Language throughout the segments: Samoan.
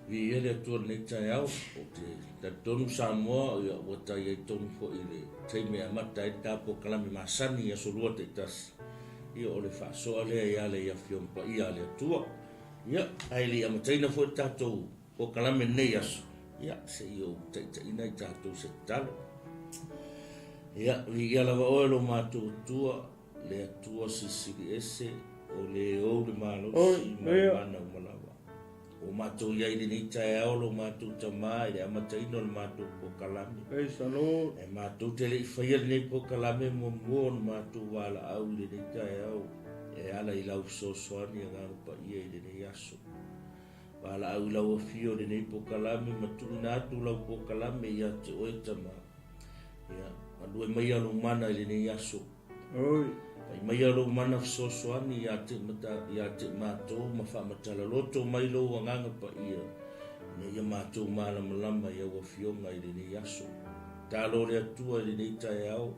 Viia le Atua i lenei taeao, ou te talitonu Samoa ia ua ta i ai tonu foi i le taimi e amata ai le ta polokalame masani i aso lua taitasi, ia o le faasoa lea e ala i Afioga Paia a le Atua. Ia, ae le i amataina foi le tatou polokalame i lenei aso, ia se i ou taitaiina i tatou se tatalo. Ia, viia lava oe lo matou Atua, le Atua Silisili Ese, o le ou le malosi ma le mana uma lava. Ua matou i ai i lenei taeao lo matou Tama i le amataina o le matou polokalame. E matou te le i faia lenei polokalame muamua ona matou valaau i lenei taeao e ala i lau fesoasoani Agaga Paia i lenei aso. Valaau i lau afio i lenei polokalame ma tuuina atu lau polokalame ia te oe Tama. Ia, galue maia lou mana i lenei aso. Oi. Fai maia lou mana fesoasoani ia te, mata, ia te matou ma faamatala loto mai lou agaga paia, ina ia matou malamalama i au afioga i lenei aso. Talo le Atua i lenei taeao,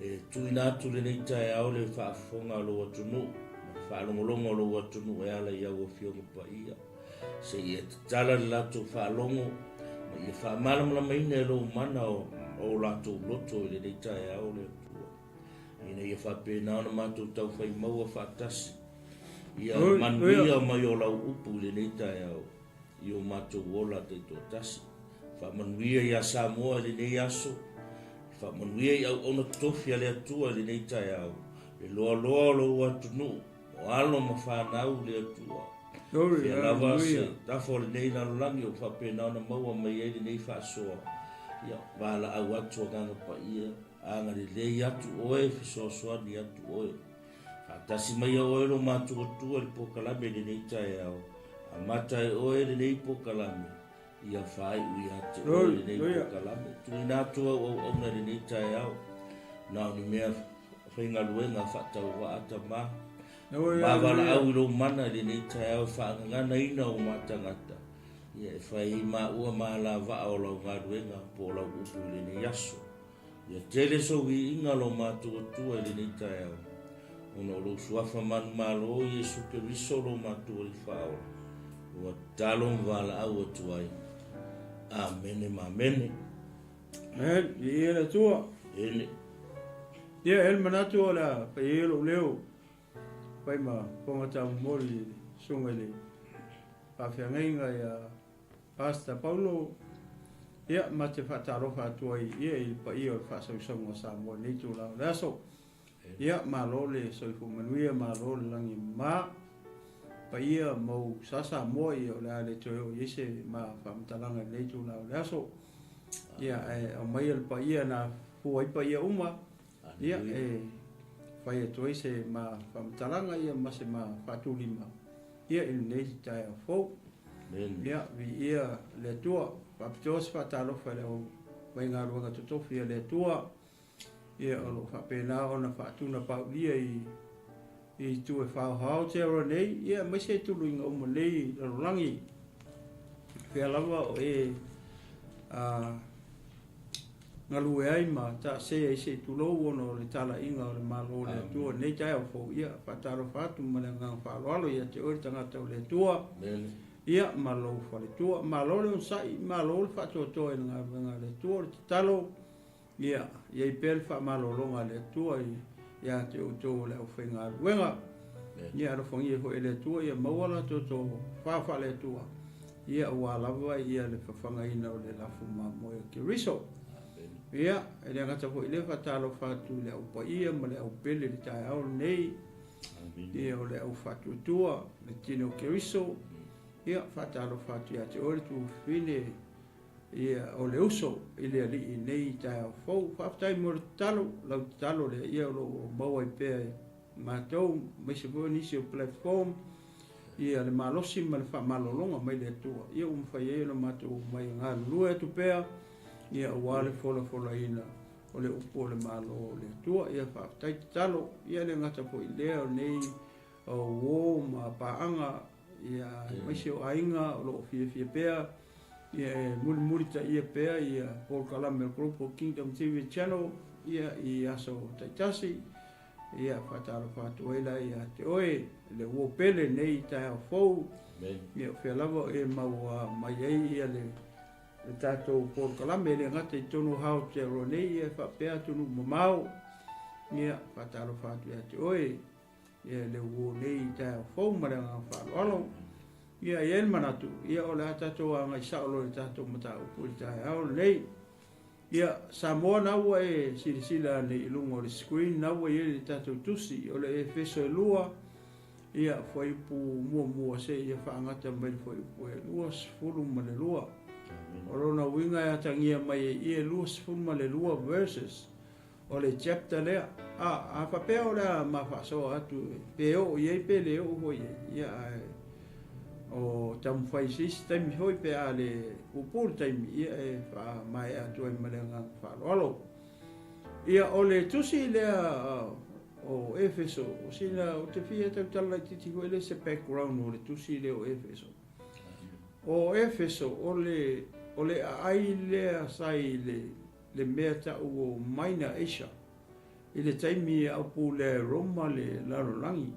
e tuuina atu lenei taeao le faafofoga a lou atunuu ma le faalogologo a lou atunuu e ala i au afioga paia. Se i e tatala le latou faalogo ma ia faamalamalamaina e lou mana o, o latou loto i lenei taeao le Atua, ina ia faapena ona matou taufai maua faatasi ia manuia mai o lau upu i lenei taeao i o matou ola taitoatasi. Faamanuia iā Samoa i lenei aso, faamanuia i auauna totofi a le Atua i lenei taeao, le loaloa o lou atunuu, o alo ma fanau le Atua. Fea lava se tafa o lenei lalolagi o faapena ona maua mai ai lenei faasoa, ia valaau atu Agaga Paia, agalelei atu Oe, fesoasoani atu Oe. Faatasi maia Oe lo matou Atua i le polokalame i lenei taeao, amata e Oe lenei polokalame, ia faaiu ia te Oe lenei polokalame. Tuuina atu au auauna i lenei taeao, na o ni mea faigaluega faatauvaa Tama, ma valaau i lou mana i lenei taeao e faagaganaina o ma tagata, ia e fai ai maua ma alavaa o lau galuega po o lau upu i lenei aso. Ia tele sou viiga lo matou Atua i lenei taeao, ona o lou suafa manumalo Iesu Keriso lo matou Alii Faaola, ua tatalo ma valaau atu ai. Amene ma amene. Amen. Viia le Atua. Ene. Ia, e le manatu o le a fai ai lou leo, fai ma fofoga taumomoli i le susuga i le faafeagaiga ia Pastor Paulo, ia, ma te faatalofa atu ai ia i le paia o le faasausauga o Samoa i lenei itula o le aso. Ia, malo le soifua manuia, malo le lagi e mama. Paia mau sa Samoa, ia, o le a le toe oo i ai se ma faamatalaga i lenei itula o le aso. Ia, ae aumaia le paia na fua ai paia uma, ia, e fai atu ai se ma faamatalaga, ia, ma se ma faatulima, ia, i lenei taeao fou. Ia, viia le Atua. Faapitoa se faatalofa i le aufaigaluega totofi a le Atua, ia, o lo o faapena ona faatunapaulia i i itu e faohao Aotearoa nei, ia, aemaise i tuluiga uma nei i lalolagi. Fea lava o e a, galue ai ma taasē ai se i tulou ona o le talaiga o le Malo o le Atua i lenei taeao fou, ia, faatalofa atu ma le agaga faaaloalo ia te oe le tagata o le Atua, ia, ma lou faletua. Malo le onosai, malo le faatoatoa i le galuega a le Atua. O le tatalo, ia i ai pea le faamalologa a le Atua ia te outou o le aufaigaluega. Ia alofagia foi e le Atua ia maua la outou tofa faale-Atua, ia aua lava ia le fafagaina o le lafo mamoe o Keriso. Ia, e le gata foi i lea, faatalofa atu i le au paia ma le au pele i le taeao lenei, ia o le au faatuatua, le tino o Keriso. Ia, faatalofa atu ia te oe le tuafafine, ia o le uso i le Alii i nei taeao fou. Faafetai mo le tatalo, lau tatalo lea, ia o lo o maua ai pea e matou, aemaise foi o nisi o platform, ia le malosi ma le faamalologa mai le Atua, ia ua mafai ai ona matou omai e galulue atu pea, ia aua le folafolaina o le upu o le Malo o le Atua. Ia faafetai tatalo, ia le gata foi i lea o nei uo ma paaga, ia aemaise o aiga o lo o fiafia pea, ia e mulimulitaia pea ia polokalame o Global Kingdom TV Channel ia i aso taitasi. Ia faatalofa atu ai la ia te oe le uo pele nei taeao fou. Ia, o fea lava o e maua mai ai ia le le tatou polokalame, e le gata i totonu o Aotearoa nei, ia e faapea atunuu mamao. Ia, faatalofa atu ia te oe, ia le uo nei i taeao fou ma le agaga faaaloalo. Ia, e i ai le manatu, ia o le a tatou agai sao loa i le tatou mataupu i le taeao lenei. Ia, Samoa na ua e silasila ane i luga o le screen na ua i ai le tatou tusi, o le Efeso e 2, ia, fuaiupu muamua seia faagata mai le fuaiupu e 22. O lona uiga e atagia mai ai i e 22 verses o le chapter lea. A, a faapea o le a ma faasoa atu pe oo i ai pe le oo foi i ai, ia, ae o taumafai i se isi taimi foi pe a le puupuu le taimi, ia, e faamaea atu ai ma le agaga faaaloalo. Ia, o le tusi lea o Efeso, o sina, ou te fia tautala laitiiti foi lea se background o le tusi lea o Efeso. O Efeso, o le, o le aai lea sa i le, le mea tau o Minor Asia, i le taimi e aupu lea e Roma le lalolagi,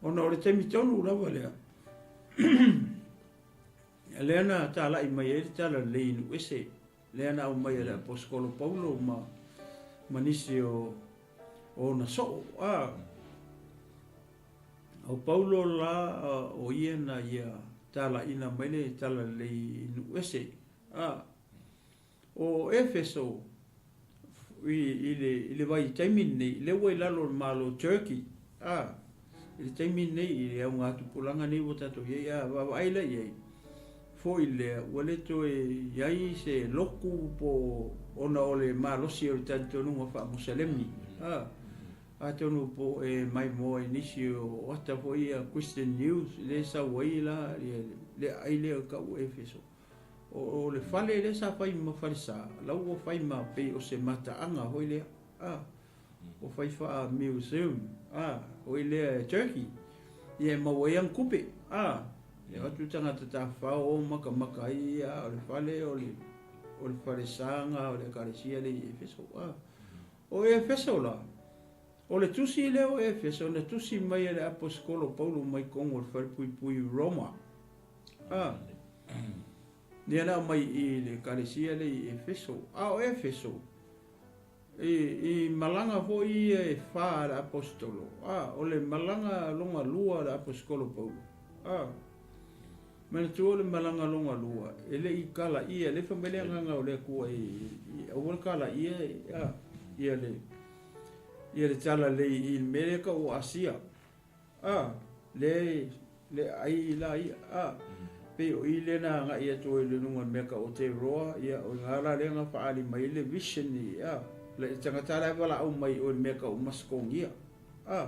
ona o le taimi tonu lava lea, lea na talai mai ai le talalelei i Nuuese, lea na aumai e le Aposetolo Paulo ma, ma nisi o, o ona soo. A, o Paulo la, o ia na ia talaina mai le talalelei i Nuuese. A, O Efeso, i, i le, i le vaitaimi lenei, lea ua i lalo o le Malo o Turkey, a, i le taimi lenei, i le augatupulaga nei ua tatou i ai, a vaavaai la i ai, foi lea, ua le toe i ai se loku po ona o le malosi o le talitonuga faa-Musalemi, a, atonu po e maimoa i nisi o ata foi ia Christian News, lea e sau ai la le aai lea e tau o Efeso. O le fale lea sa fai ma falesa, la ua fai ma pei o se mataaga foi lea, a, ua fai faa museum, a, foi lea e Turkey, ia e maua ai ana tupe, a, e o atu tagata tafafao o makamaka ai, ia, a o le fale o le, o le falesa na o le ekalesia lea i Efeso, a. O Efeso la, o le tusi lea o Efeso na tusi mai e le Aposetolo Paulo mai totonu o le falepuipui i Roma. A, lea na aumai i le ekalesia lea i Efeso. A o Efeso, i, i malaga foi ia e fa a le aposetolo. A, o le malaga longa lua a le aposetolo Paulo. A, manatua o le malaga longa lua, e le i kalaia, le fai mai le agaga o le Atua i, i aua le kalaia, a, ia le, ia le talalelei i le mea lea tau o Asia. A, le, le ai la ia, a, pei o i lea na agai atu ai i le luga o le mea tau o Teroa, ia, o i gā la lea na faaali mai ai le vision i, a, le tagata la e valaau mai o le mea tau o Masekonia, a,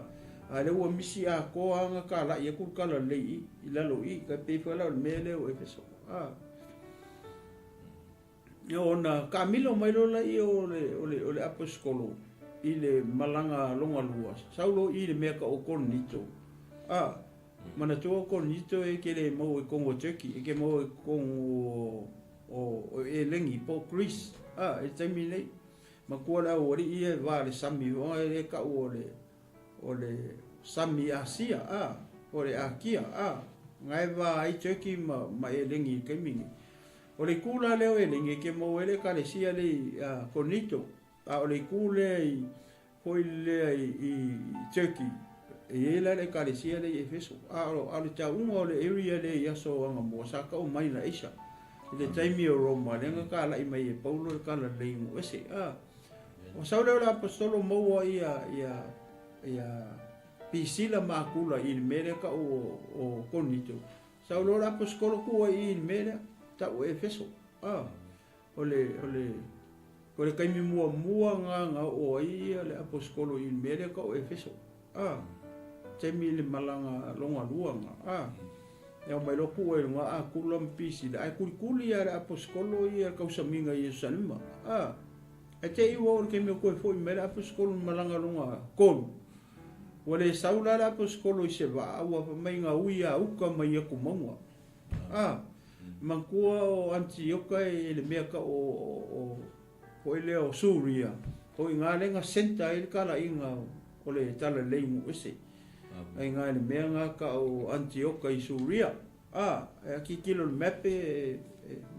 a lea ua misi atoa lava na talai atu le talalelei i, i lalo i, tai pei foi la o le mea lea o Efeso, a. Ona taamilo mai loa lea o le, o le, o le aposetolo i le malaga longa lua, sau loa i le mea tau o Korinito. A, manatua o Korinito e ke le maua i totonu o Turkey, e ke maua i totonu o, o, o Elegi po o Greece. A, i le taimi nei, matua le aualii ia e va le sami, e le tau o le, o le sami Asia, a, o le Akia, a, na e va ai Turkey ma, ma Elegi i le taimi nei. O le itu la lea o Eleni e ke maua ai le ekalesia lea i Korinito, a o le itu lea i foi lea i, i Turkey, e i ai la le ekalesia lea i Efeso. A o, a o le tauga o le area lea i aso anamua sa tau mai na Asia. I le taimi o Roma, lea na talai mai e Paulo le talalelei nuu ese. A, o sau lea o le aposetolo maua ia, ia, ia Pisila ma Akula i le mea lea tau o, o Korinito. Sau loa le aposetolo tu ai i i le mea lea, tau o Efeso. A, o le, o le, o le taimi muamua na na oo ai ia le aposetolo i le mea lea tau o Efeso. A, taimi i le malaga longa lua na. A, e ao mai loa tu ai luga Akula ma Pisila, ae kulikuli lava e le aposetolo ia le tausamiga i Ierusalema. A, ae te i ua oo i le taimi o toe foi mai le aposetolo i le malaga longa tolu, Ua le sau la le aposetolo i se vaa, ua fai mai na ui a uka mai aku mauga. A, manatua o Antioka e le mea ka o, o, foi lea o Suria, o i ngā lenga center ai le talaiga o le talalelei nuu ese. Ai ngā le mea ngā ka o Antioka i Suria. A, e tilotilo i le map e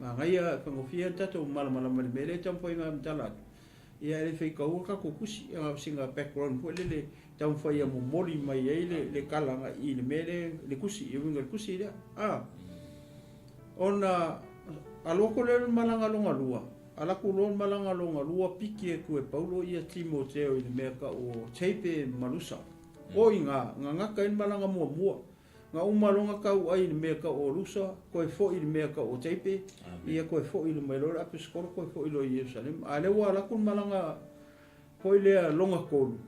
manaia e faigofie ona tatou malamalama i le mea lea e taumafai ona matala atu. Ia e le faitaua le tatou tusi, na o sina background foi lele e taumafai ia momoli mai ai le tala agai i le mea lea, le tusi, e uiga i le tusi lea. A, ona alu atu lea o le malaga lona lua, alu atu loa le malaga lona lua piki atu e Paulo ia Timoteo i le mea tau o Tape ma Lusa. O i ina, na gata ai le malaga muamua. Na uma loa ona tauai i le mea tau o Lusa, toe foi i le mea tau o Teipe, ia toe foi mai loa le Aposetolo toe foi loa i Ierusalema. A lea ua alu atu le malaga foi lea lona tolu,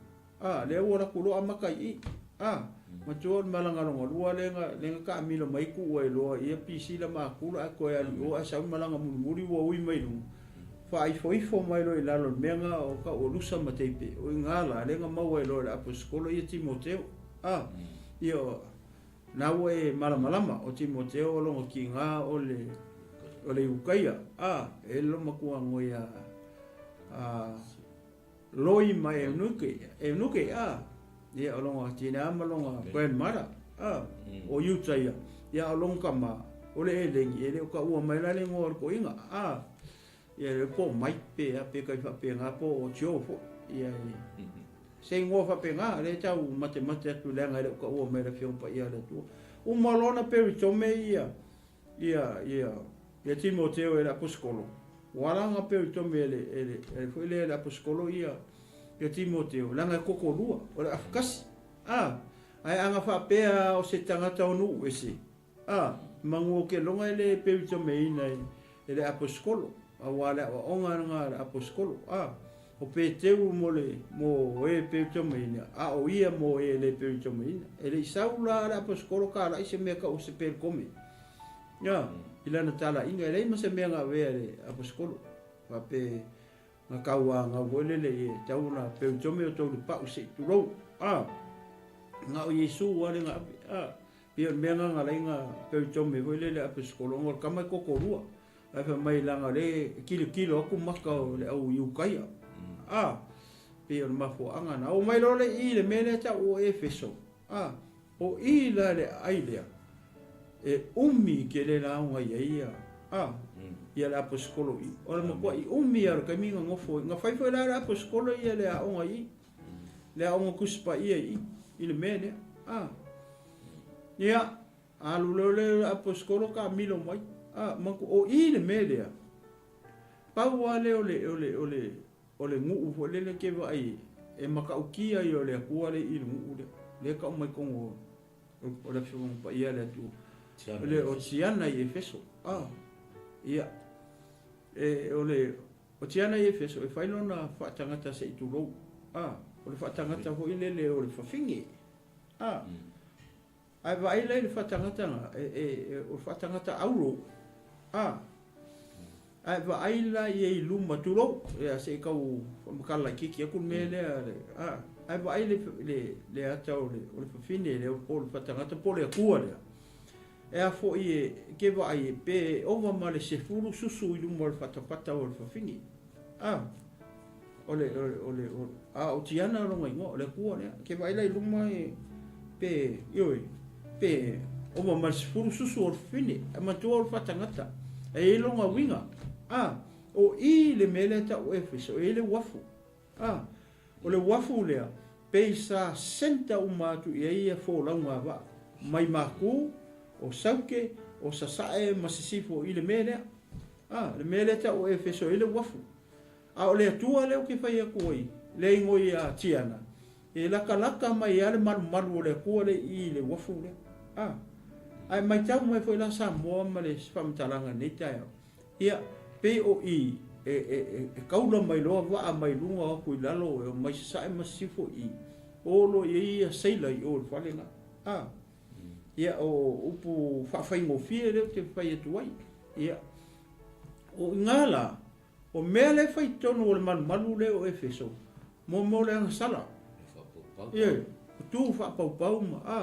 a lea ua alu atu loa amata i i. A, matua o le malaga lona lua lea na, lea na taamilo mai tuu ai loa ia Pisila ma Akula ae toe alu i o ae sau le malaga mulimuli ua ui mai luga, faaifoifo mai loa i lalo i le mea na o tau o Lusa ma Teipe. O i ina la lea na maua ai loa e le Aposetolo ia Timoteo. A, ia, na ua e malamalama, o Timoteo o lona tiga o le, o le Iukaia. A, e le matua ngoi a, a, Loi ma Eunuke, Eunuke, a, ia, o lona tina ma lona grandmother, a, o Iutaia, ia, o lona tama, o le Eleni, e le o taua mai la le igoa o le toeaina, a, ia, le po o Mike pe a, pe kai faapena, po o Joe foi, ia, e, Se igoa faapena, lea e tau matemate atu leaga e le o taua mai e le Afioga Paia a le Atua. Uma loa ona peritome ia, ia, ia, ia Timoteo e le Aposetolo. Ua ala ona peritome e le, e le, e le foi lea e le Aposetolo ia, ia Timoteo, leaga e tokolua, o le afukasi. A, ae a na faapea o se tagata o nuu ese, A, manu o ke loga e le peuritomeina e le aposetolo, auā le aoaoga lena a le aposetolo. A, o Peteru mo le, mo e peuritomeina, a o ia mo e le peuritomeina. E le i sau la le aposetolo kalaʻi se mea kau o se peritome. A, i lana talaiga, e leai ma se mea na avea e le aposetolo. Faapea, na tauāgau foi lele e tatau ona peritome o tou le pau se i tulou. A, na o Iesu lava le na ave. A, Pei o le mea lena na ala ai ona peritome foi lea i le aposetolo ona o le tama e tokolua. Ae fai mai leaga o lea e tilotilo atu maka o le au Iukaia. A, pei o le mafuaaga lena. Oo mai loa le i le mea lea e tau o Efeso. A, o i la le aai lea, e umi tele la ona i ai ia, a, ia le aposetolo i. O le matuai umi lava o le taimi na nofo ai. Na fai foi la e le aposetolo ia le aoga i i. Le aoga Tusi Paia i i le mea lea. A. Ia, alu loa lea o le aposetolo taamilo mai. A, manatu, o i le mea lea. Pau lava lea o le, o le, o le, o le nuu foi lele ke vaai e matautia ia o le Atua lea i le nuu lea. Lea e tau mai totonu o, o le Afioga Paia a le Atua. O le, o Tiana i Efeso. A, ia, e, o le, O Tiana i Efeso, e fai lona faatagata se i tulou. A, o le faatagata foi lele o le fafine. A, ae vaai la i le faatagata na, e, e, e, o le faatagata auro. A, ae vaai la i ai i luma, tulou, ia se i tau faamatala laitiiti atu le mea lea, le, a, ae vaai le, le, le ata o le, o le fafine lea, po o le faatagata, po o le Atua lea. E a foi e ke vaai e pe ova ma le sefulu susu i luma o le fatafata o le fafine. A, o le, o le, o le, o, a o Tiana lona igoa, o le Atua lea. Ke vaai la i luma e, pe, ioe, pe ova ma le sefulu susu o le fafine, e manatua o le fatagata. E i ai lona uiga. A, o i le mea lea tau o Efeso, e i ai le uafu. A, o le uafu lea, pei sa centre uma atu i ai ia folauga a vaa, mai Makú, o Sauke, o Sasae ma Sisifo i le mea lea. A, le mea lea tau o Efeso ai le uafu. A o le Atua lea ou te fai atu ai, lea ingoa ia Tiana, e latalata mai lava le malumalu o le Atua lea i i le uafu lea. A, ae maitau mai foi la Samoa ma le faamatalaga i lenei taeao, Ia, pei o i, e, e, e, e kaula mai loa vaa mai luga atu i lalo e omai sasae ma sisifo i, o loa i ai ia seila i o i le fale la. A, ia, o upu faafaigofie lea ou te fai atu ai. Ia, o i ina la, o mea lea e fai i totonu o le malumalu lea o Efeso, mo mo le agasala. Ia, o tu faapaupau ma, a,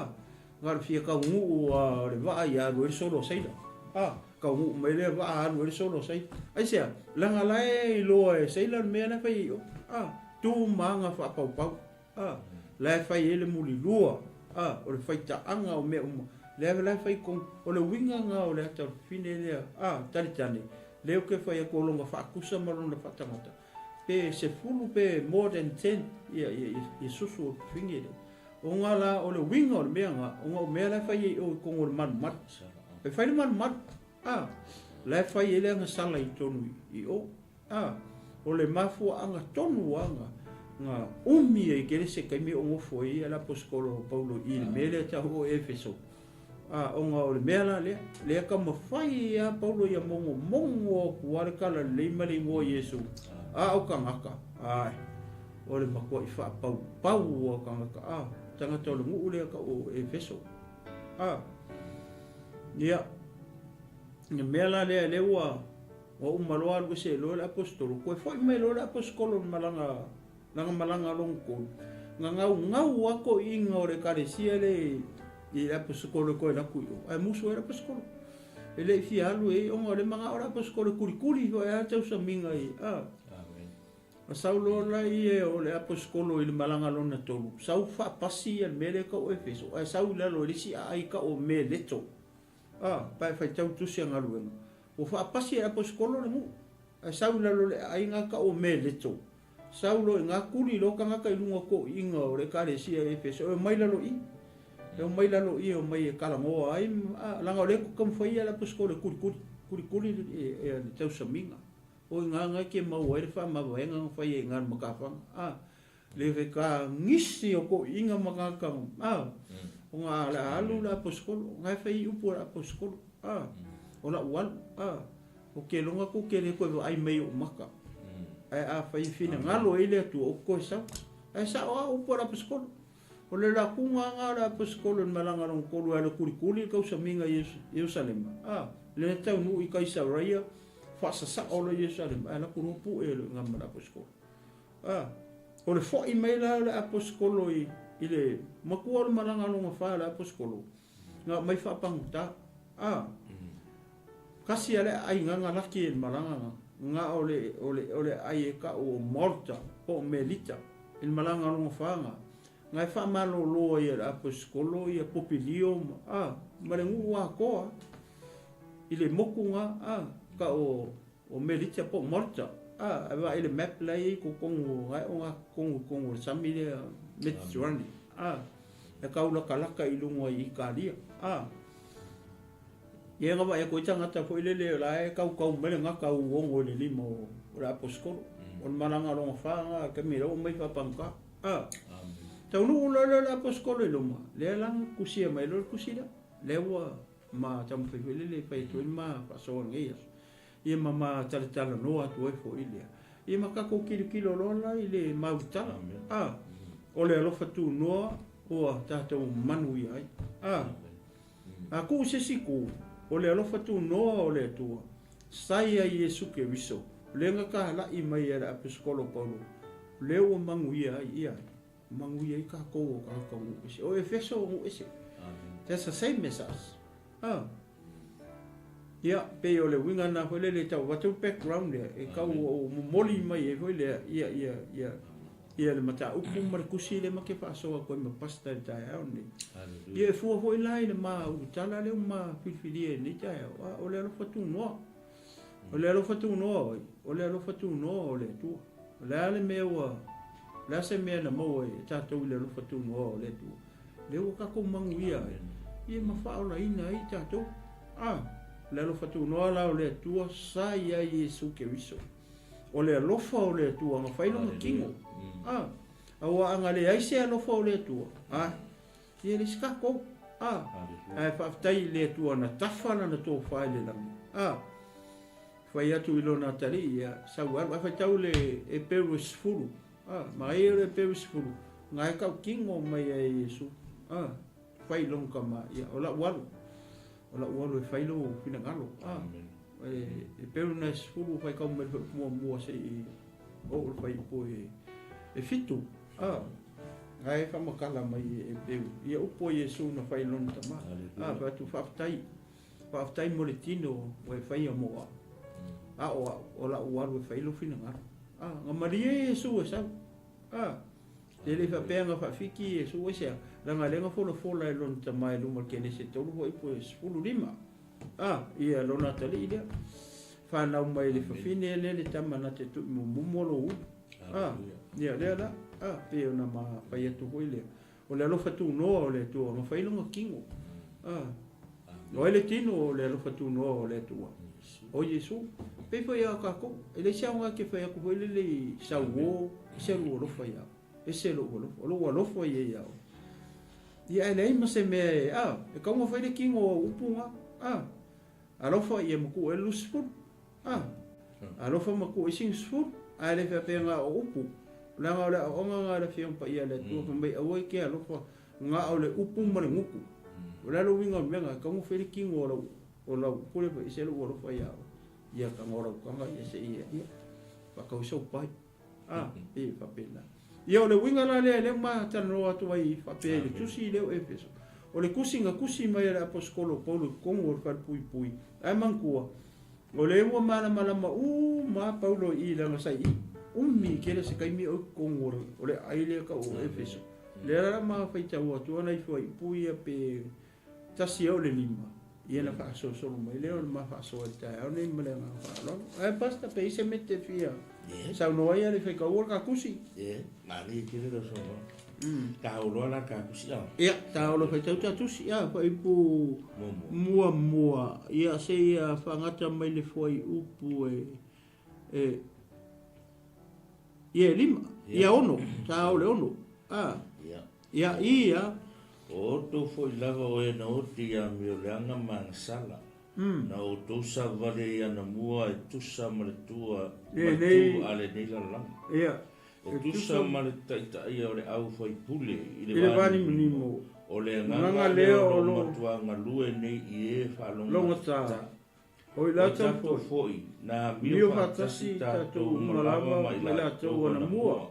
na o le fia taunuu a o le vaa ia alu ai le solo a seila. A, taunuu mai lea vaa alu ai le solo a seila. Aisea? Leaga la e iloa e seila le mea la e fai ai i o. A, tu ma aga faapaupau. A, la e fai ai le mulilua. A, o le faitaaga o mea uma. Lea la e fai tonu, o le uiga lena o le ata o le fafine lea, a, talitane, lea ou te fai atu o lona faatusa ma lona faatagata, pe 10 pe more than 10 ia, ia, ia, ia susu o le fafine lea. Ona la o le uiga o le mea lena, ona o mea la e fai ai i o i totonu o le malumalu. E fai le malumalu, a, la e fai ai le agasala i totonu i o. A, o le mafuaaga tonu lava na umi ai tele se taimi o nofo ai le aposetolo o Paulo i le mea lea e tau o Efeso. A, ona o le mea la lea, lea taumafai ai lava Paulo ia mogomogo atu lava le talalelei ma le igoa o Iesu, a o tagata, ae, o le matuai faapaupau lava o tagata, a, tagata o le nuu lea tau o Efeso. A, ia, le mea la lea, lea ua Ua uma loa alu ese loa le aposetolo, toe foi mai loa le aposetolo i le malaga, lana malaga lona tolu, na gaugau lava toeaiina o le ekalesia lea i le aposetolo e toe alu atu i o, ae musu ai le aposetolo. E le i fia alu i ai ona o le manao o le aposetolo e kulikuli foi lava le tausamiga i, a. Na sau loa la ia o le aposetolo i le malaga lona tolu, sau faapasi ia le mea lea e tau o Efeso, ae sau i lalo i le isi aai tau o Meleto. A, pa e faitau tusi a galuega. Ua faapasi e aposikolo le nuu, ae sau i lalo o le aai ga tau o Meleto. Sau loa i ga kuli loa tagata i luga o toiiga o le ekalesia i Efeso, e omai lalo i. E omai lalo i, e omai e talanoa ai, a, laga o lea e taumafai ia le aposikolo e kulikuli, kulikuli le tausamiga. O i ga ga ke maua ai le faamavaega na fai ai i ga le matafaga. A, Le feka gisi o toiiga ma tagata, a, o ga le a alu le aposikolo, ga e fai upu a le aposikolo, a, o la'u alu, a, o ke loga kou ke le koe vaai mai i o'u maka, ae a fai e finagalo ai le Atua, ou te toe sau. Ae sa'o a upu a le aposikolo. O le lakuga ga o le aposikolo i le malaga lona tolu e alu e kulikuli le tausamiga i Ierusalema, a, le taunuu i Kaisaraia, faasasa'o loa i Ierusalema, ae alu atu loa pu'e loa i ga ma le aposikolo. A, o le fo'i mai la o le aposikolo i, i le matua o le malaga lona fa o le aposikolo, na aumai faapagota. A, kasi a le aai gaga laki e le malaga ga, ga o le, o le, o le aai e ka'u o Malta po o Melita i le malaga lona fa ga, ga e faamalōlō ai e le aposikolo ia Popilio ma, a, ma le nuu atoa i le moku ga, a, ka'u o O Melita po o Malta. A, e vaai i le map la e i ai totonu, ae o totonu totonu o le sami lea Mediterranean. A, e kau lakalaka i luga i Italia. A, ia na vaai atu ai tagata foi lele o la e kaukau mai le gata uogo i le lima o le aposetolo. O le malaga lona fa na taimi lea ua omai faapagota. A, taunuu loa lea o le aposetolo i luma, lea la na tusia mai loa le tusi lea. Lea ua ma taumafai foi lele e fai atu ai le ma faasoa i lenei aso. Ia ma ma talatalanoa atu ai foi lea. Ia ma tatou tilotilo loa la i le mautala. A, o le alofa tunoa ua tatou manuia ai. A, a tuu se isi itu, o le alofa tunoa o le Atua, sa ia Iesu Keriso, lea na talai mai e le Aposetolo Paulo, lea ua manuia ai ia ai. Manuia ai tatou o tagata o nuu ese. O Efeso o nuu ese. That's the same as us. Ah. Ia, pei o le uiga lena foi lele e tau avatu le background lea, e tau o momoli mai ai foi lea, ia, ia, ia, ia le mataupu ma le tusi lea ma te faasoa atu ai ma pastor i le taeao lenei. Ia, e fua foi la i le ma ulutala lea ua ma filifilia i lenei taeao, a, o le alofa tunoa. O le alofa tunoa oi, o le alofa tunoa o le Atua. O le a le mea ua, o le a se mea na maua e tatou i le alofa tunoa o le Atua? Lea ua tatou manuia ai, ia ma faaolaina ai tatou. A, o le alofa tunoa la o le Atua sa i ai Iesu Keriso. O le alofa o le Atua na fai lona tino. A, aua a na leai se alofa o le Atua, a, ia e leai se tatou. A, ae faafetai i le Atua na tafa lana tofa i le lagi. A, fai atu i lona atalii, ia, sau e alu. Ae faitau le Eperu e 10, A, ma ai o le Eperu e 10, na e tautino mai ai e Iesu, a, fai i lona tama, ia, o la'u alu, o la'u alu e fai lou finagalo. A, e Eperu na e 10, faitau mai le faaiupu muamua se'i oo le faaiupu e 7. A, na e faamatala mai e Eperu, ia upu a Iesu na fai i lona tama. A, fai atu, faafetai. Faafetai mo le tino ua e faia mo au. A o au, o la'u alu e fai lou finagalo. A, na malie Iesu e sau. A. E le i faapea na faafiki Iesu aisea, leaga lea na folafola e lona tama i luma o le Kenese 3 fuaiupu e 15. A, ia lona atalii lea. Fanau mai le fafine lea le tama na te tuimumumu lou ulu. A, ia lea la, a, pei ona ma fai atu foi lea. O le alofa tunoa o le Atua, na fai lona tino. A, o ai le tino o le alofa tunoa o le Atua? O Iesu. Pei foi a tatou, e leai se aoga e te fai atu foi lele i sauo, ese lou alofa ia oe, ese lou alofa, o lou alofa ia ia oe. Ia ae leai ma se mea e, a, e tatau ona fai le tino o au upu na, a, alofa ia matua ai le 20, a, alofa matua ai sina 10, ae le faapea na o upu, leaga o le aoaoga na a le Afioga Paia a le Atua, fai mai aua e te alofa na o le upu ma le gutu. O le a le uiga o le mea na, e tatau ona fai le tino o lau O lau upu lea foi, ese lou alofa ia oe. Ia taga o lau taga, ia se i ia, faatau ai sou pai. A, e faapena. Ia o le uiga la lea, lea ua talanoa atu ai faapea i le tusi lea o Efeso. O le tusi na tusi mai e le aposetolo o Paulo i totonu o le falepuipui, ae manatua, o lea ua malamalama uma lava Paulo i i leaga sa i i. Umi tele se taimi o i totonu o le aai lea tau o Efeso. Lea la ma faitau atu ana ifo ai upu ia pe Tasi au le lima, ia na faasolosolo mai lea o le ma faasoa i le taeao nei ma le agaga faaaloalo. Ae Pastor, pe i ai se mea te fia saunoa ai ale faitaua le kakusi? Ie, manaia tele lau saunoaga. Ta oloa la kakusi a? Ia, ta olo faitau ta tusi a, fuaiupu muamua, ia se ia faagata mai le fuaiupu e, e, ia e lima, ia ono, ta o le ono, a. Ia ia. O outou foi lava o e na oti ia Mioleaga ma Agasala, na outou savali ai anamua e tusa ma le tua ma le tu a lenei lalolagi. E tusa ma le taitaia o le au faipule i le vanimonimo, o le agaga lea o lo o matua galue nei i e faalogogata. O i latou foi, na amio faatasi tatou uma lava ma i latou anamua,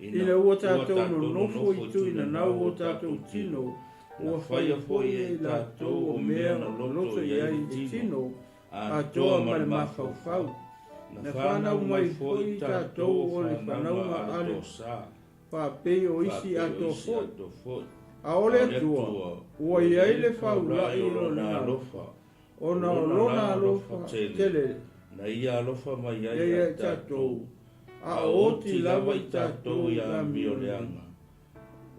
Ina ua tatou nonofo i tuinanau o tatou tino, ua faia foi e i latou o mea na loto i ai le tino, atoa ma le mafaufau. Na fanau mai foi tatou o le fanauga a le faapei o isi atoa foi. A o le Atua, ua i ai le faulai o Lona alofa, ona o Lona alofa tele. Na Ia alofa mai ai ia i tatou, a o oti lava i tatou i amioleaga.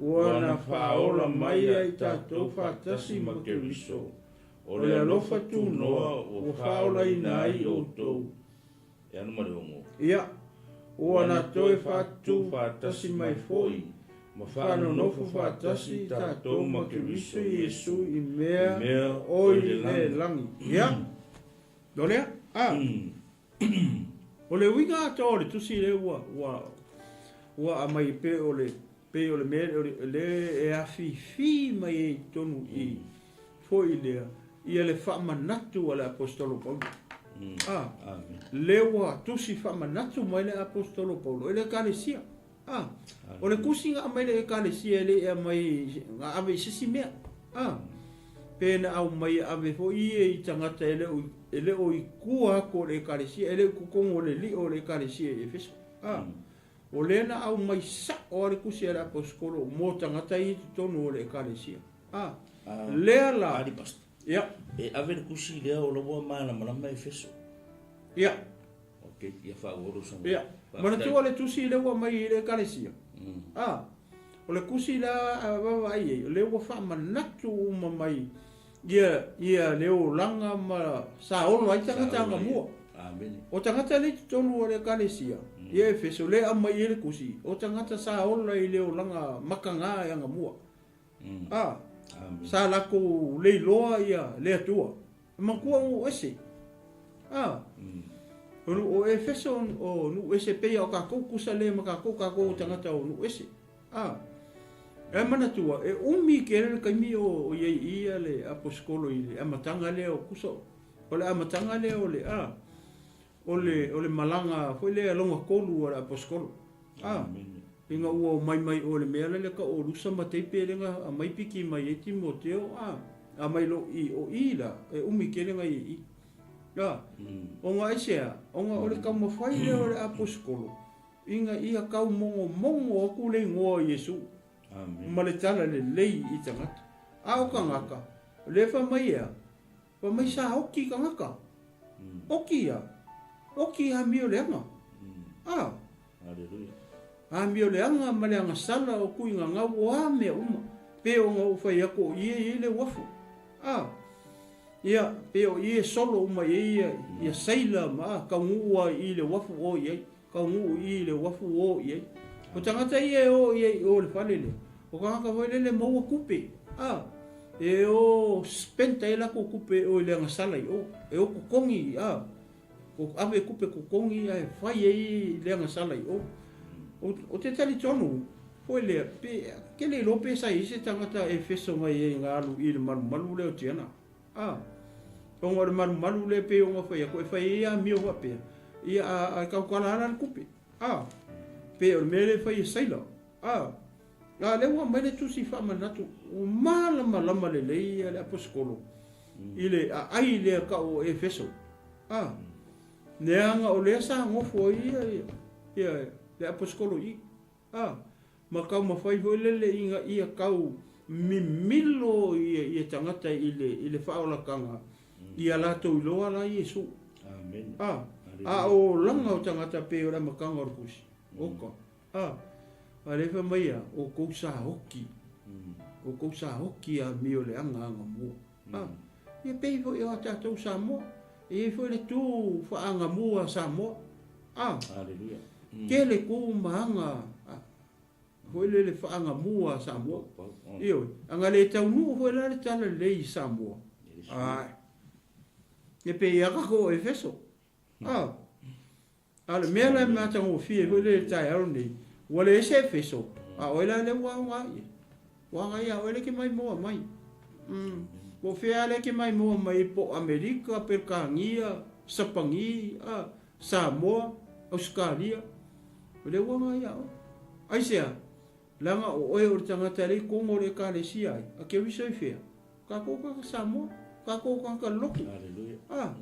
Ua na faaola mai ia i tatou faatasi ma Keriso, o le alofa tunoa ua faaolaina ai outou. E ano ma le ogo. Ia, ua na toe faatu faatasi mai foi ma faanonofo faatasi tatou ma Keriso Iesu i mea o i le lagi. Ia, o lea, a, o le uiga atoa o le tusi lea ua, ua, ua aumai pei o le, pei o le mea lea e afifi mai ai i totonu i, foi lea, ia le faamanatu a le Aposetolo Paulo. A, lea ua tusi faamanatu mai le Aposetolo Paulo e le Ekalesia. A, o le tusi na aumai le Ekalesia e le i aumai na ave i se isi mea. A, pe na aumai e ave foi ia i tagata e le o, e le o i tua atu o le Ekalesia, e le o i totonu o le lio o le Ekalesia i Efeso. A, o lea na aumai sao lava le tusi a le Aposetolo mo tagata ia i totonu o le Ekalesia. A, lea la. Ali Pastor. Ia. E ave le tusi lea o la ua malamalama Efeso. Ia. Ok, ia faaauau lou saunoaga. Ia. Manatua le tusi lea ua aumai i le Ekalesia. A, o le tusi la a vaavaai i ai, o lea ua faamanatu uma mai ia, ia le olaga ma sa ola ai tagata anamua. Amene. O tagata lea i totonu o le Ekalesia, ia Efeso, lea e aumai i ai le tusi, o tagata sa ola i le olaga makaga e anamua. A, sa latou leiloa ia le Atua. E manatua o nuu ese. A, o nuu o Efeso o nuu ese pei o tatou tusa le ma tatou, tatou o tagata o nuu ese. A, e manatua, e umi tele le taimi o i ai i ia le aposetolo i le amataga lea o tusa, o le amataga lea o le, a, o le, o le malaga foi lea lona tolu a le aposetolo. A, ina ua omai mai o le mea lea ka o Lusa ma Teipe lea na aumai piki mai ai Timoteo, a, aumai loa i o i la, e umi tele na i i. A, ona aisea, ona o le taumafai lea o le aposetolo, Ina ia taumogomogo aku le igoa o Iesu ma le tala lelei i tagata. A o tagata, o lea e fai mai ea? Fai mai sa oki tagata. Oki ia. Oki amio leaga. A. Amio leaga ma le agasala o tuigagau o a mea uma. Pe ona ou fai atu o i e i ai le uafu. A. Ia, pe o i e solo uma i ai ia, ia sailor ma a, taunuu a i le uafu o i ai. Taunuu i le uafu o i ai. O tagata ia e o i ai i o le fale lea, o tagata foi lele e maua tupe, a, e o spend ai latou tupe o i le agasala i o, e o totogi, a, o ave tupe totogi ae fai ai le agasala i o. Ou te talitonu foi lea, pe, ke le iloa pe sa i ai se tagata e feso mai ai na alu i le malumalu lea o Tiana. A, ona o le malumalu lea pei ona fai atu, e fai ai amio faapea, ia, a, a tautala ala le tupe. A, pei o le mea lea e fai e sailor. A, a lea ua aumai le tusi faamanatu, ua malamalama lelei ia le aposetolo i le aai lea tau o Efeso. A, leaga o lea sa nofo ai ia, ia, le aposetolo i i. A, ma taumafai foi lele ina ia tau mimilo ia, ia tagata i le, i le faaolataga, ia latou iloa la Iesu. Amen. A, a o olaga o tagata pei o le amataga o le tusi. Oka. A, a lea fai mai ia, o kou sa oki. O kou sa oki amio le aga aga mua. A, ia pei foi o a tatou Samoa. E i ai foi le tu faagamua a Samoa. A, Hallelujah. tele tu ma aga foi lele faagamua a Samoa. Ioe, aga le taunuu foi la le tala lelei i Samoa. Ae, e pei a tatou o Efeso. A, a o le mea la e matagofie foi lele i le taeao lenei, ua leai se Efeso, a o ai la lea ua aoga ai? Ua aoga ia oe lea e te maimoa mai. Po o fea lava lea e te maimoa mai ai, po o Amerika, Peretania, Sapani, a, Samoa, Ausetalia, o lea ua aoga ia oe. Aisea? Leaga o oe o le tagata e le i tonu o le Ekalesia ai, a Keriso i fea? Tatou tagata Samoa, tatou tagata lotu. A,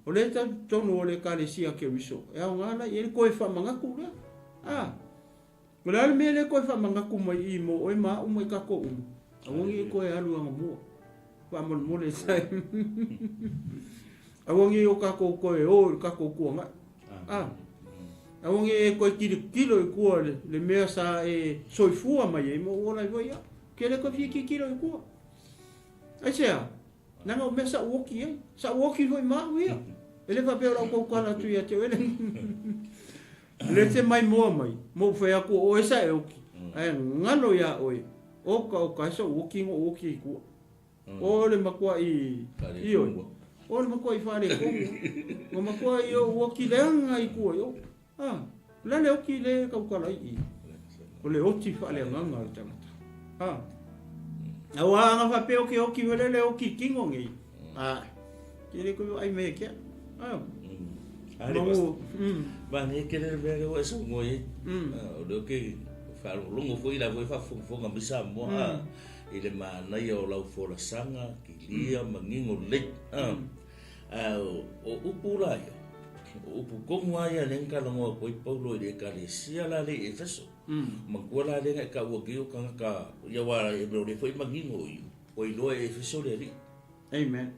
o lea e talitonu o le Ekalesia a Keriso, e aoga la i ai le toe faamanatu lea. A, o le a le mea lea e toe faamanatu mai i i mo oe ma au ma i tatou uma? Aua ne i e toe alu anamua. Faamolemole sai. Aua ne i o tatou toe o i le tatou tuanai. A, aua ne i e toe tilotilo i tua i le mea sa e soifua mai ai ma ou ola ai foi au. Ke le toe fia tilotilo i tua. Aisea? Leaga o mea sa ou oti ai. Sa ou oti foi ma au ia. E le faapea o lau tautala atu ia te oe le. Le te maimoa mai, ma ou fai atu o oe sa e oti, ae galo iā oe, oka oka e sa ou oti na ou oti ai i tua. O le matuaʻi, ioe, o le matuaʻi faaletonu. Na matuaʻi ou oti leaga i tua i o. A, o le a le oti lea e tautala ai i i? O le oti faaleagaga o le tagata. A, aua ana faapea o ke oti foi lea le oti kino nei, a, ke le koe vaai mai e kea. A, Manu, Manaia tele le mea lea ua e saunoa i ai. O lea ou te faalogologo foi la foi faafogafoga mai Samoa a i le manaia o lau folasaga, kilia, manino lelei. A o upu la ia, o upu tonu lava ia lea na talanoa atu ai Paulo i le Ekalesia la lea i Efeso. Manatua la lea na e taua nei o tagata ia aua e o lea foi e manino i ua iloa e Efeso le Alii. Amen.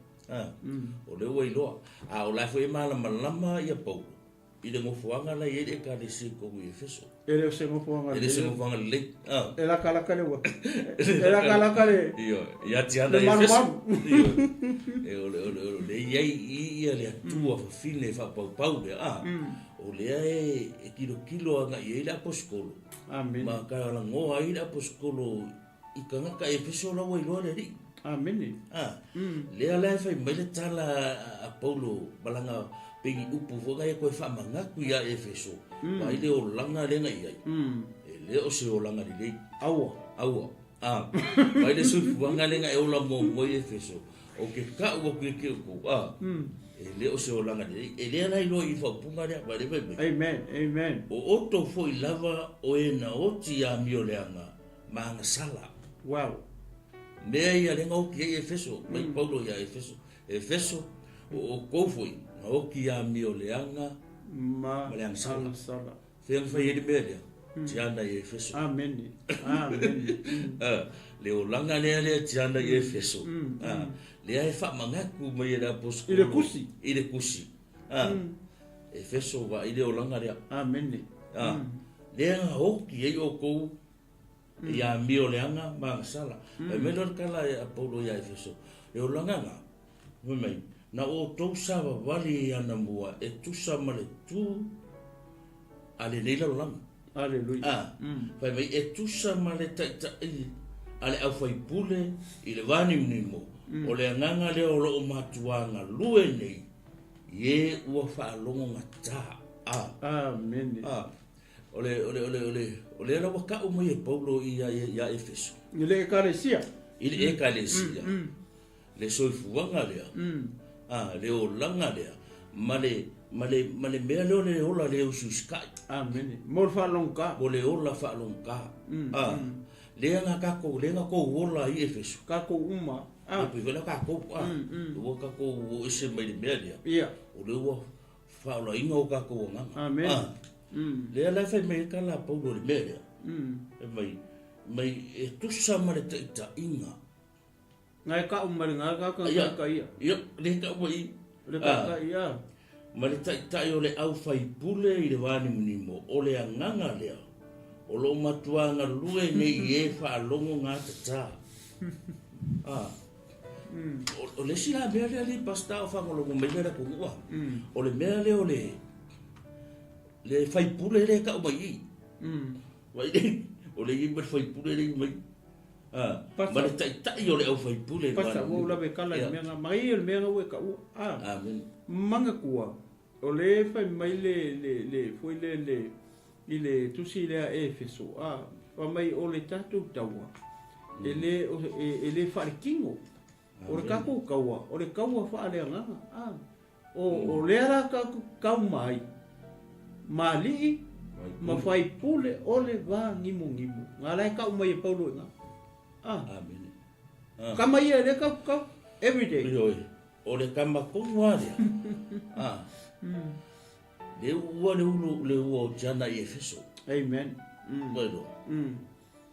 O lea ua iloa. A o la foi e malamalama ia Paulo i le nofoaga la e i ai le Ekalesia i totonu i Efeso. E le o se nofoaga lelei. E le o se nofoaga lelei. E lakalaka le ua. E lakalaka le. Ioe, ia Tiana i Efeso. Ioe. E o le o le o le i ai i ia le Atua fafine faapaupau lea, a. O lea e e tilotilo agai i ai le aposetolo. Amene. Ma talanoa ai le aposetolo i tagata Efeso la ua iloa le Alii. Amene. A, lea la e fai mai le tala a Paulo ma lana pei ni upu foi na ia toe faamanatu ia Efeso, vaai le olaga lea na i ai, e le o se olaga lelei. Aua. Aua. A, vaai le soifuaga lea na e ola muamua i Efeso, ou te tau atu ia te outou, a, e le o se olaga lelei. E lea la iloa i faaupuga lea, vaai lea fai mai. Amen. Amen. O outou foi lava o e na oti ia amioleaga ma agasala. Wow. Mea ia lea na oti ai Efeso, mai Paulo ia Efeso. Efeso, o outou foi, na oti amioleaga ma le agasala. Agasala. Fea na fai ai le mea lea? Tiana i Efeso. Amene. Amene. Le olaga lea lea Tiana i Efeso. Lea e faamanatu mai e le aposetolo. I le kusi. I le kusi. Efeso vaai le olaga lea. Amene. Lea na oti ai outou i amio leaga ma agasala. Fai mai lea o le tala a Paulo ia Efeso, le olaga na, fai mai, na outou savavali anamua e tusa ma le tu a lenei lalolagi. Aleluia. Fai mai, e tusa ma le taitai a le aufaipule i le vanimonimo, o le agaga lea o loo matua galue nei, i e ua faalogo gata. Amene. O le, o le, o le, o le, o lea la ua ka'u mai e Paulo ia, ia Efeso. I le ekalesia. I le ekalesia. Le soifuaga lea. Le olaga lea. Ma le, ma le, ma le mea lea o le ola le usiusikai. Amene. Mo le faalogogā. Mo le ola faalogogā. Lea na tatou, lea na tou ola i Efeso. Tatou uma. E pei foi la tatou, ua tatou o ese mai le mea lea. Ia. O lea ua faaolaina o tatou agaga. Amene. Lea la e fai mai ai tala a Paulo i le mea lea. E mai, mai e tusa ma le taitaiga. Ngai ka'u ma le nga ka ka ka ia. Ia, le ka'u mai. Le ka ka ia. Ma le taitai o le aufaipule i le vanimonimo, o le agaga lea, o loo matua galue nei i e faalogo gatatā. O le isi la mea lea alii pastor o faalogologo mai le atunuu o le mea lea o le le faipule lea e tau mai i. Vaai le, o le i ma le faipule le i mai. Ma le taitai o le aufaipule. Pastor, ua ou lave kala i le mea na, mai o le mea na ua e taua. Amen. Manatua, o le fai mai le, le, le, foi le, le, i le tusi lea Efeso, fai mai o le tatou taua, e le, e le faalekino. O le tatou taua, o le taua faaleagaga. O lea la tatou tau mai, ma alii ma faipule o le vanimonimo. Nga la e tau mai e Paulo i ina. Amene. Kama ia e le tau tau, every day. Ioe, o le kama tonu lava lea. Le ua le ulu le ua o Tiana i Efeso. Amen. Ua iloa.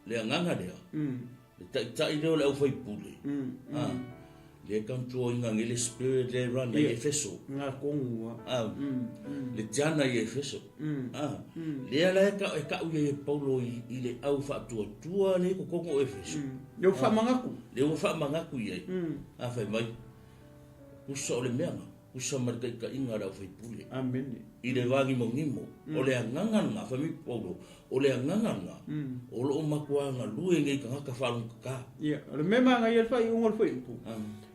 Le agaga lea. Le taitai lea o le aufaipule. Le kantuoina nei le spirit lea e run ai Efeso. Nga kongu Le Tiana i Efeso. Lea la e ka'u i ai e Paulo i le au faatuatua le i totonu o Efeso. Le ua faamanatu. Le ua faamanatu i ai. Fai mai, tusa o le mea na, tusa ma le taitaiga a le aufaipule. Amene. I le vanimonimo, o le agaga lena, fai mai Paulo, o le agaga lena, o loo matua galue nei tagata faalogogata. Ia, o le mea manaia le faaiuga o le fuaiupu,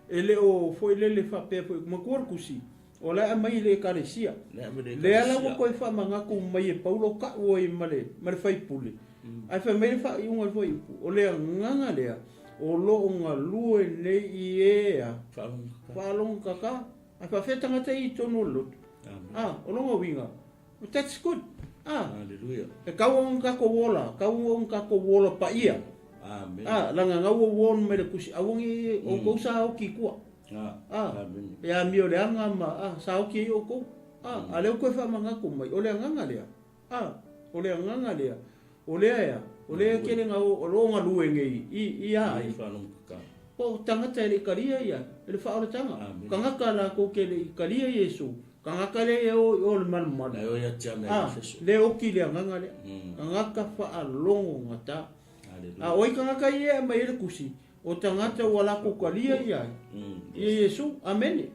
e le o foi lele faapea foi, matua le tusi, o la e aumai i le ekalesia. Lea la ua toe faamanatu mai e Paulo ka'u ai ma le, ma le faipule. Ae fai mai le faaiuga o le fuaiupu, o le agaga lea, o loo galue nei i e a faalogogata. Ae faafefea tagata ia i totonu o le lotu. O lona uiga, that's good. Hallelujah. E tau ona tatou ola, tau ona tatou ola paia. Amen. Laga gau ua warn mai le tusi, aua ne i outou sa oti i tua. Amen. E amio leaga ma sa oti ai outou. A lea ua toe faamanatu mai, o le agaga lea. O le agaga lea. O lea ea, o lea e tele na o loo galue nei i, i a ai. Po o tagata e le i talia ia, e le faaolataga. Tagata latou te le i talia Iesu, tagata lea e o i o le malumalu. Le oti le agaga lea. Tagata faalogo gata. A o ai tagata ia e aumai ai le tusi, o tagata ua latou talia ia ai, ia Iesu. Amene.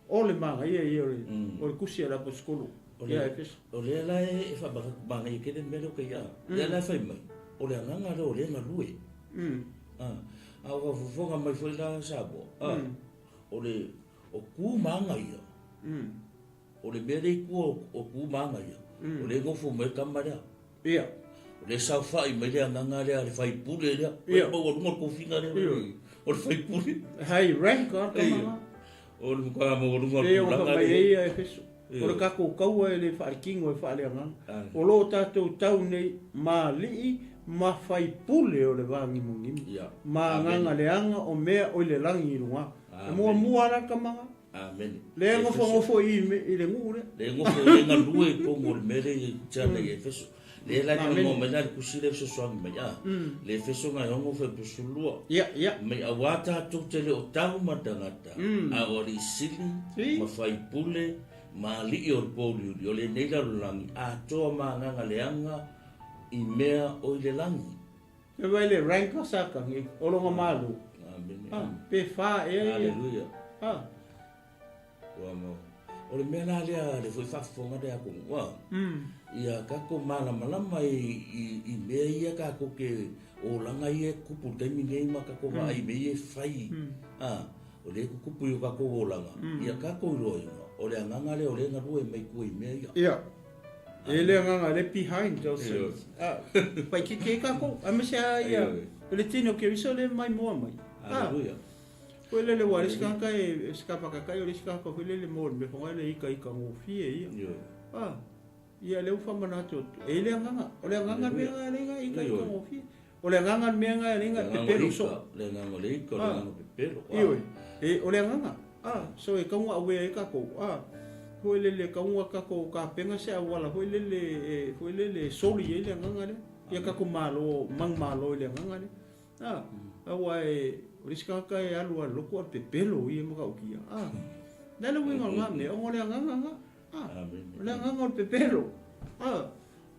O le manaia ia o le tusi a le aposetolo ia Efeso. O lea la e faamanaia tele le mea lea o kei a. Lea la e fai mai, o le agaga lea o lea e galue. A ua fofoga mai foi la Samoa, o le o tu ma aga ia, o le mea lea i tua o tu ma aga ia, o lea e nofo mai le tama lea. Ia. O lea e saofai mai le agaga lea, le faipule lea. Ia. Maualuga le tofiga lea o le faipule. High rank lava le tama lena. O le matua maualuga o le tulaga lea. E pei ona fai mai ai ia Efeso, o le tatou taua e le faalekino e faaleagaga. O lo o tatou tau nei ma alii ma faipule o le vanimonimo, ma agaga leaga o mea o i le lagi i luga. E muamua lava le tama lena. Amene. Lea e nofonofo i i le nuu lea. Lea e nofo i le galue i totonu o le mea lea i tiana i Efeso. Lea la e talanoa mai la i le tusi lea e fesoasoani mai a. Le Efeso na e 6 fuaiupu 12. Ia, ia. Mai auā tatou te le o tau ma tagata, a o alii sili, ma faipule, ma alii o le pouliuli o lenei lalolagi atoa ma agaga leaga i mea o i le lagi. E vai le rank o Satani o lona malo. Amene. Ah, pe fa ea ia. Aleluia. Ah. Ua mau. O le mea la lea le foi faafofoga lea atunuu a. Ia tatou malamalama i, i, i mea ia tatou te olaga ia e tutupu i le taimi nei ma tatou vaai i mea ia e fai. A, o lea e tutupu i o tatou olaga, ia tatou iloaina, o le agaga lea o lea e galue mai tua i mea ia. Ia. E le agaga le behind those things. Ah, paikiki ai kākou, aemaise lava ia o le tino o Keriso lea e maimoa mai. Ah, Aleluia. foi lele ua le isi tagata e se kapakakai o le isi tagata foi lele mo le mea foi lele ika ika gofie ia. Ioe. Ah, ia lea ua faamanatu atu, e i le agaga, o le agaga le mea lena e leai ika ika gofie. O le agaga le mea lena e leai pepelo soo. Le agaga o le ika, o le agaga pepelo. Ioe, e, o le agaga. Ah, so e tau ona aware ai tatou. Ah, foi lele e tau ona tatou tapena se auala foi lele e, foi lele e soli ai le agaga lea. Ia tatou malo, manumalo i le agaga lea. Ah, aua e, o le isi tagata e alu lava i le lotu a o le pepelo ia e matautia. Ah, o le a le uiga o lena mea, ona o le agaga lena. Ah, o le agaga o le pepelo. Ah,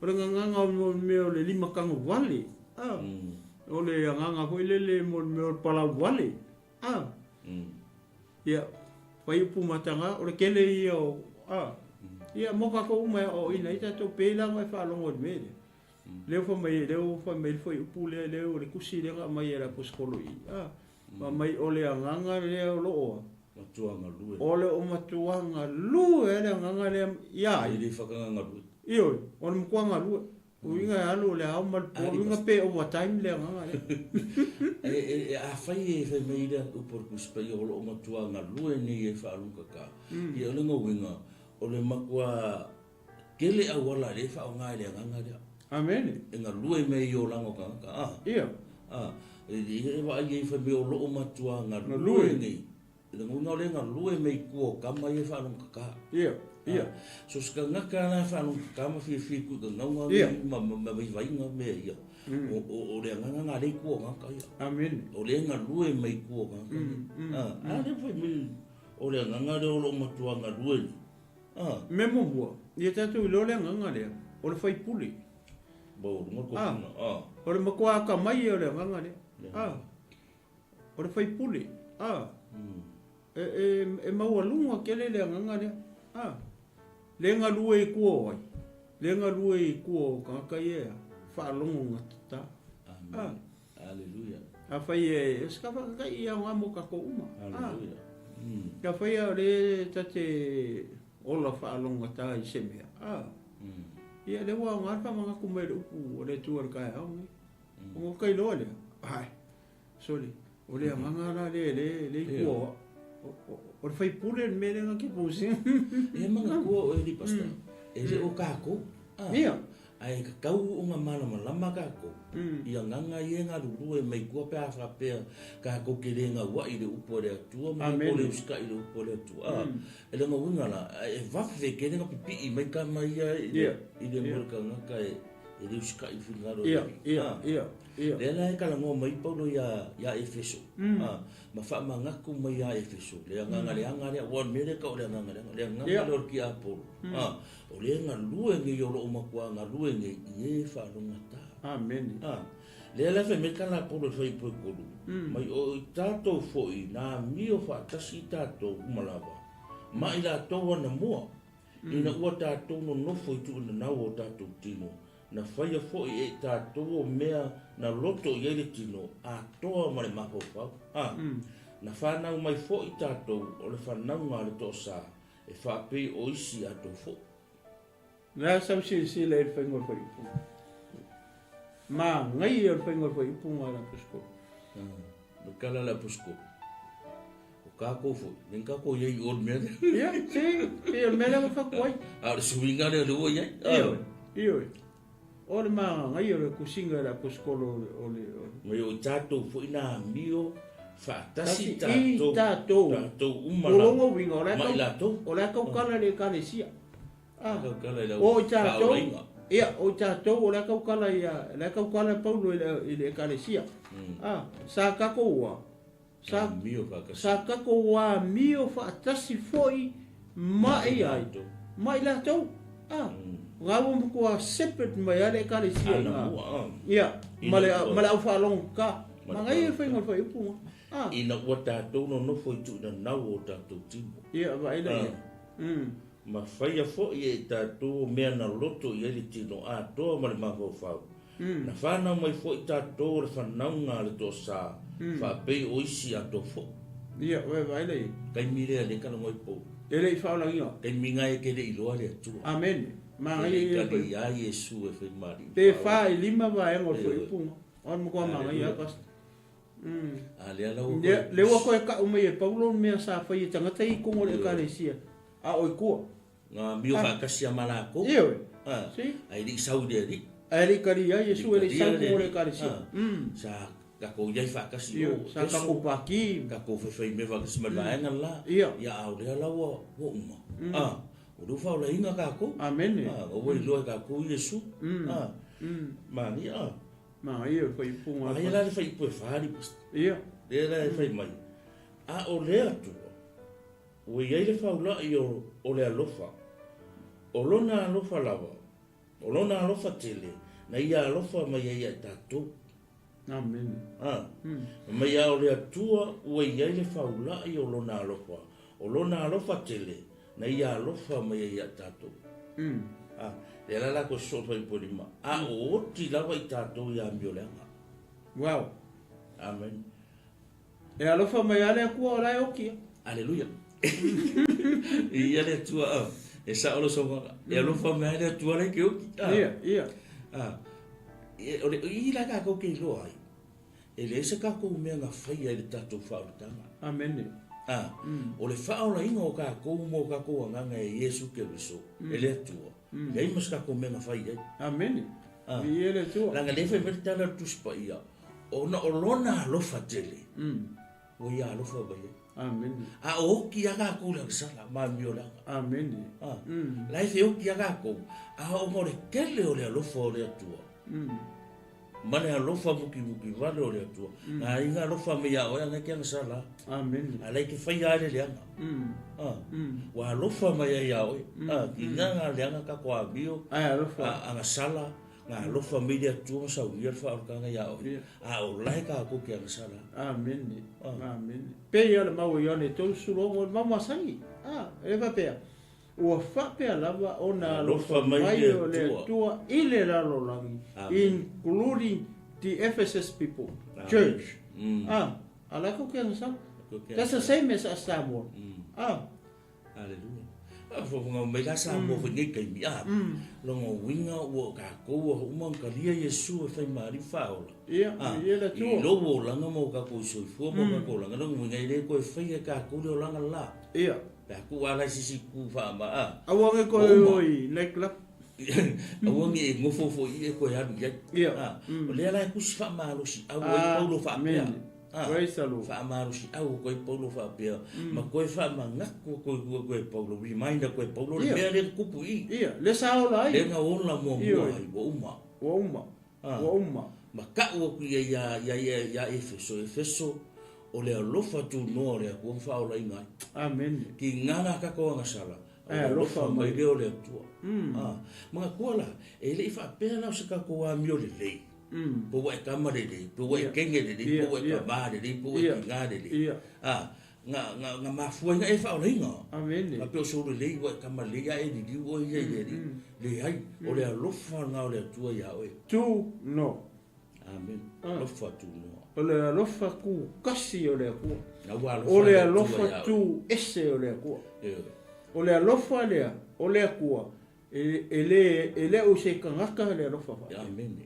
o le agaga o le mea o le limatanu vale. Ah, o le agaga foi lele mo le mea o le palau vale. Ah, ia, fai upu mataga, o le tele ia o, ah, ia, mo tatou uma e aoaoina ai tatou, pei la ona e faalogo i le mea lea. Lea ua fai mai, lea ua fai mai le fuaiupu lea, lea o le tusi lea na aumai e le aposetolo i i, ah, fai mai o le agaga lea o lo o a? Matua galue. O le o matua galue le agaga lea ia ai. E le whakagangalue. Ioe, o le matua galue. Uiga e alu o le ao ma le po, uiga pe overtime le agaga lea. E, afai e fai mai le upu o le Tusi Paia o lo o matua galue nei e whaalungaka, ia o le ngauinga, o le matua tele auala e le whaonga e le agaga lea. Amene. E galue me i o lango tagata. Ah. Ia. Ah. E, e, e vaai ai fai mai o lo o matua galue nei. Le uiga o le galue me i kua o kama ia e faalogakaka. Ia, ia. So se tagata la e faalogakaka ma fiafia i kuika gauga ma ma vaivaiga mea ia. O o o le agaga na le i kua o tagata ia. Amene. O le galue mai i kua o tagata ia. A le fai mai o le agaga lea o loo matua galue nei. A. Mea muamua, ia tatou iloa le agaga lea, o le faipule. Maualuga le kofuna. A. O le matua atamai ia o le agaga lea. A. O le faipule, a, e, e, e maualuga tele le agaga lea, a, le galue i tua o ai, le galue i tua o tagata ia e faalogo gatata. A. Aleluia. Afai e, e se kafakakai ia aoga mo tatou uma. Aleluia. A, afai o le ta te ola faalogogata i se mea, a, ia lea ua aoga le faamanatu mai o le upu a le Atua i le taeao lenei. Ona ka iloa lea, ai, Sorry, o le agaga la lea le le i tua o o le faipule le mea lea na te pusi. E manatua oe li pastor, e le o kākou. Ia. Ae tatau ona malamalama kākou i agaga ia e galulue mai tua pe a faapea kākou te le gaua'i i le upu a le Atua ma kākou le usitai i le upu a le Atua. E le uiga la, e vave tele ona pipii mai tama ia i le moe tagata e e le usitai i le finagalo o le Alii. Ia, ia, ia. Lea la e talanoa mai Paulo ia ia Efeso, a, ma faamanatu mai ia Efeso, le agaga leaga lea, aua o le mea lea e tau o le agaga leaga, le agaga lea o le tiapolo, a, o lea e galue nei o lo o matua galue nei i e faalogata. Amene. A, lea la e fai mai le tala a Paulo i le fuaiupu e tolu, mai o i tatou foi na amio faatasi i tatou uma lava, ma i latou anamua, Ina ua tatou nonofo i tuuinanau o tatou tino, na faia foi e i tatou o mea na loto i ai le tino atoa ma le mafaufau. A, na fanau mai foi tatou o le fanauga a le toasa e faapei o isi atoa foi. Le a sau silasila i le faiga o le faaiupuga? Manaia o le faiga o le faaiupuga a le Aposetolo. Me kala le Aposetolo. O kākou foi, nei kākou i ai i o le mea lea. Ia, si, si, o le mea lea ua fatu ai. A o le suiga lea o lea ua i ai. Ioe, ioe. O le manaia o le tusiga e le Aposetolo o le, o le, o le. Mai o i tātou foi na amio Faatasi i tatou, tatou. Tatou uma O lava lona uiga, o la e ma tau, i latou. O la e taukala i le Ekalesia. Ah, Taukala i le o i tatou, faaolaina. Ia, o i tatou, o la e taukala ia, la e taukala Paulo i le Ekalesia. Ah, sa tatou ua, sa, Amio faakasi. Sa tatou amio faatasi foi ma i ai, ma i latou. Ah, ga ua matua separate mai a le Ekalesia i Ana ngā. mua, ah. Ia, Ina ma le, ua- ma le au faalogogata. Ma le Magaia e faalogogata. faiga o le faaiupuga. Ah. Ina ua tatou nonofo i tuunanau o tatou tino. Ia, vaai la ia. Ma faia fo'i e i tatou o mea na loto i ai le tino atoa ma le mafaufau. Na whanau mai fo'i tatou o le whanauga a le toasā, faapei o isi atoa fo'i. Ia, vae vaai la ia. Taimi lea le kalagoi pou. E le i faolagiga. Taimi ngai e ke le iloa le Atua. Amen. Magaia E le ia kali foi. ia Iesu e whai mari. Pe wha i lima vaega o le Ioe. faaiupuga. O le matua magaia pastor. A lea la ua Ia, koe- le ua koe kau mai e Paulo mea sa fai e tagata i kogo o le Ekalesia. A o i kua. Ngā mio whaakasi a malako. Ia oe. Ah. Si. Ai li sau le ali. Ai le kali ia Iesu e le sau Kalia kogo o le le- Ekalesia. Ah. Sa kako iai whaakasi Ia, o sa Keso. kako paki. Kako whewhai me whaakasi ma vaenga la. Ia. Ia au lea la ua ua uma. Ah. O lu whaola inga kako. Amen. Ah, o ua iloa kako Iesu. Ah. Mani, ah. Magaia le faaiupuga. Ai la le whai ipu e whaari. Ia. Lea la e whai mai. A o lea atua. Ua iai le whaulai o le alofa. O lona alofa lava. O lona alofa tele. Na ia alofa mai ai ia tātou. Amen. Ah. Mai a o le atua ua iai le whaulai o lona alofa. O lona alofa tele. Na ia alofa mai ai ia tātou. Ah. Le la la ko so whai purima. A o oti lava i tātou ia mio leanga. Wow. Amen. E alofa mai ale akua o la e okia. Aleluia. Ia le atua, ah. E sa olo songa. E alofa mai le atua le ke oki. Ah. Ia, ia. Ah. E, o le, i la ka kou ke iloa ai. E le se ka kou mea ngā whai ai le tātou whaolatanga. Amen. Ah. O le whaolainga o ka kou mo ka kou anganga e Iesu Keriso. E le atua. Lei mas ka kou mea ngā whai ai. Amen. Ah. Ia le atua. Langa le whai mere tala tuspa ia. O na o lona alofa tele. O ia alofa mai ai. Amen. A o oki a ka kou le sala, ma mio langa. Amen. Ah. La e the oki a ka kou. A o mo le kele o le alofa o le atua. Ma le alofa muki muki vale o le atua. Ngā inga alofa me ia oe anga ke anga sala. Amen. A lai ke whai ale le anga. Ah. Wa alofa mai ai ia oe. Ah, ki ngā ngā le anga ka koa mio. Ai alofa. A anga sala. Ngā alofa mai le atua ma saunia le whaorokanga ia oe. Ia. A o lai ka kou ke anga sala. Amen. Ah. Amen. Pe ia le mau ia le tolu sulogo o le mau masangi. Ah, e whapea. Ua whapea lava o na Alofa mai le o le Atua. Atua i le lalolagi, Amen. including the Ephesus people, Amen. church. Ah, ala ko ke anga sala. Ko ke That's the same as us Samoa. Ah, Hallelujah. A fo ngā mai la sa mo fo nei kai mi a. Longa winga ua ka kou ua uma kalia Iesu e whai maari whaola. ia, Ah, ia le I Atua. lo o langa mo ka kou soifua mo ka kou langa. Longa winga i le koe whai e ka kou le o langa la. Ia. Pea ku ala sisi ku wha ma a. Aua nge koe Uma. oi nightclub. Aua nge e ngofo fo i e koe alu iai. Ia. Ah, O lea la e kusi wha malosi au ai paulo wha pea. Amen. Ah, Praise the Lord. Wha malosi au koe paulo wha pea. Ma koe wha mangaku koe koe koe paulo. Reminder koe paulo. Le Ia. mea le kupu i. Ia, le saola ai. Le ngā ola mua Ia. mua ai, ua uma. Ua uma. Ah. Ua uma. Ma kau aku ia ia ia ia ia Efeso, Efeso o le alofa tu noa o le akua whaola ingai. Amen. Ki ngana ka koa ngā sala. O Eh, le alofa alofa mai mai. leo le atua. Ah, mga kua la, e le i whaapea lau se ka koa mio le lei. Po ua e kama le lei, po ua e Ia. kenge le lei, Ia, po ua e ia. kama le lei, po ua e Ia. kinga le lei. Ia. Ah, ngā, ngā, ngā mafua inga e whaola inga. Amen. Nga peo so le lei, ua e kama lei, a e lili ua ia i le lei. Le ai, o le alofa ngā o le atua ia oe. Tu no. Amen. Ah. Alofa tu noa. O le alofa ku kasi o le akua. Na ua alofa O le le Atua alofa ia oe. tu ese o le akua. Ia. O le alofa lea, o le akua. E, e le, e le o se kangaka le alofa wha. Amen.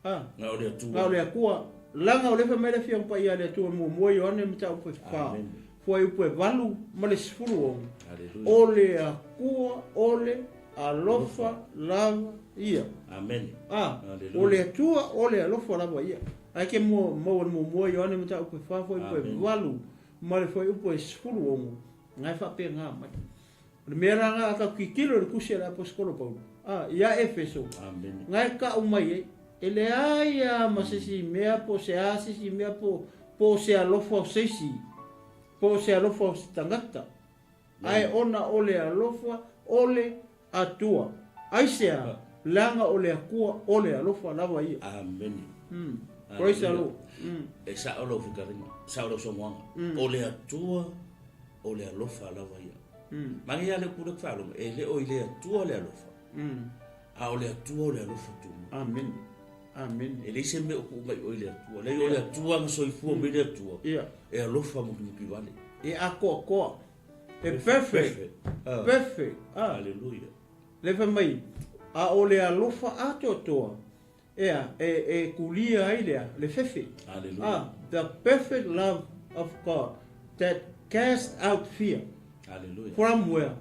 Ah, Ngā o le atua. ngā o le akua. Langa o le wha mele whiang pa ia le atua mua mua Ioane mata upe wha. Amen. Fua upe valu ma le sifuru o. Hallelujah. O le akua, o le alofa lava ia. Amene. A, Haleluia. o le Atua o le alofa lava ia. Ae ke mua maua le muamua Ioane mataupu e 4 fuaiupu e 8 ma le fuaiupu e 16, na e faapena mai. O le mea la lena a tatou tilotilo i le tusi a le Aposetolo Paulo, a, ia Efeso, Amene. na e tau mai ai, e leai lava ma se isi mea po o se a se isi mea po o se alofa o se isi, po o se alofa o se tagata, ae ona o le alofa o le Atua. Aisea? Leaga o le Atua o le alofa lava ia. Amene. Praise the Lord. E sa'o lau fetalaiga, sa'o lau saunoaga. O le Atua o le alofa lava ia. Manaia lava le upu lea ou te faalogo, e le o i le Atua le alofa, a o le Atua o le alofa tumau. Amene. Amene. E leai se mea o tuu mai i o i le Atua. Leai, o le Atua na soifua mai le Atua, e alofa mukimuki vale. E atoatoa. E perfect. Perfect. Haleluia. Le fai mai, a o le alofa atoatoa, ea, e kulia ai lea, le fefe. Haleluia. The perfect love of God that cast out fear. Haleluia. From where?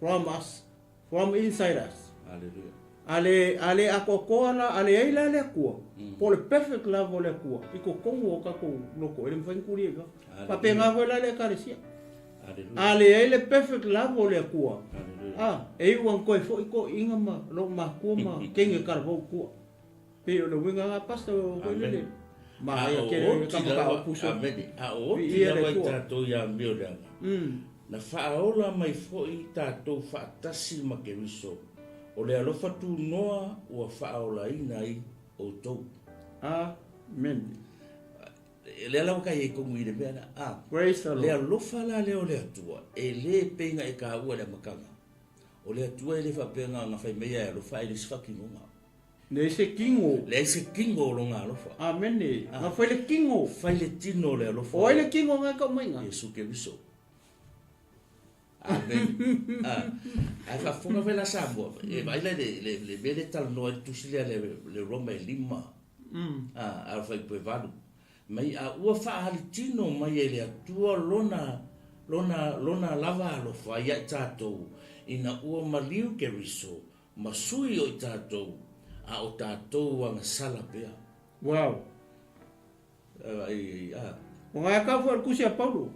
From us. From inside us. Haleluia. A le, a le atoatoa la, a leai la le Atua, po o le perfect love o le Atua, i totonu o tatou loto, e le mafai ona kulia i fafo. Faapena foi la le Ekalesia. A leai le perfect love o le Atua, a, e iu ona toe foi toeaiina ma lou matua ma teine talavou i tua. Pei o le uiga lena Pastor o foi lele. Manaia tele le tama taupu so. A o oti lava i tatou ia amio leaga. Na faaola mai foi tatou faatasi ma Keriso. O le alofa tunoa ua faaolaina ai outou. Amen. Lea lava ka iai tonu i le mea lea. A, Praise the Lord. Le alofa la lea o le Atua, e le pei na e taua i le amataga. O le Atua e le faapea na fai mai e alofa ae le se faatinoga. Leai se tino. Leai se tino o lona alofa. Amene. Na fai le tino. Fai le tino o le alofa. O ai le tino na e tau mai ina? Iesu Keriso. Amene. Ae faafofoga foi la Samoa, e vaai la i le mea lea e talanoa ai le tusi lea le Roma e 5, a o le fuaiupu e 8. Mai a ua faahalitino mai e le Atua lona, lona, lona lava alofa ia i tatou, ina ua maliu Keriso ma sui o i tatou, a o tatou agasala pea. Wow. Ai, a. O ngā kau foi o le tusi a Paulo.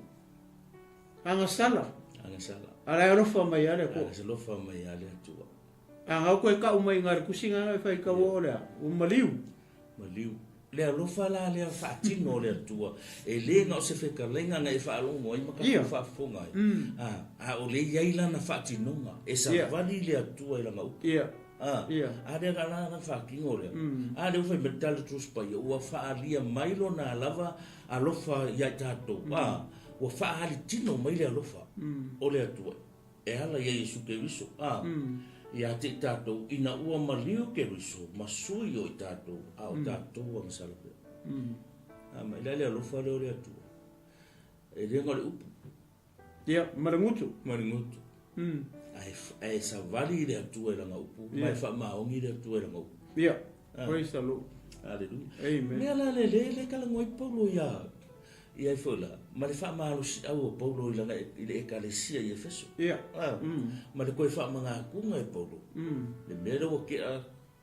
Agasala. Agasala. A la e alofa mai ia le Atua. Alofa mai ia le Atua. A ngau koe kau mai ngā le tusi ngā e whai kau o lea. O maliu. Maliu. Le alofa la lea faatino o le Atua. E le na o se fetalaiga na e faalogo ai ma tatou faafofoga ai. A o le i ai lana faatinoga. E savali le Atua i lana upu. A, a lea na la na faatino lea. A lea ua fai mai le tala Tusi Paia, ua faaalia mai lona lava alofa ia i tatou. A, ua faahalitino mai le alofa o le Atua e ala ia Iesu Keriso. A, ia te i tatou, ina ua maliu Keriso ma sui o i tatou, a o tatou agasala pea. A mai la le alofa lea o le Atua. E le na o le upu. Ia, ma le gutu. Ma le gutu. Ae savali le Atua i lana upu, ma e faamaoni le Atua i lana upu. Ia, praise the Lord. Haleluia. Amen. Mea la le le le talanoa ai Paulo ia ia ai foi la, ma le faamalosiau o Paulo i lana i le ekalesia i Efeso. Ia. Ma le toe faamagatuga e Paulo. Le mea lea ua tea,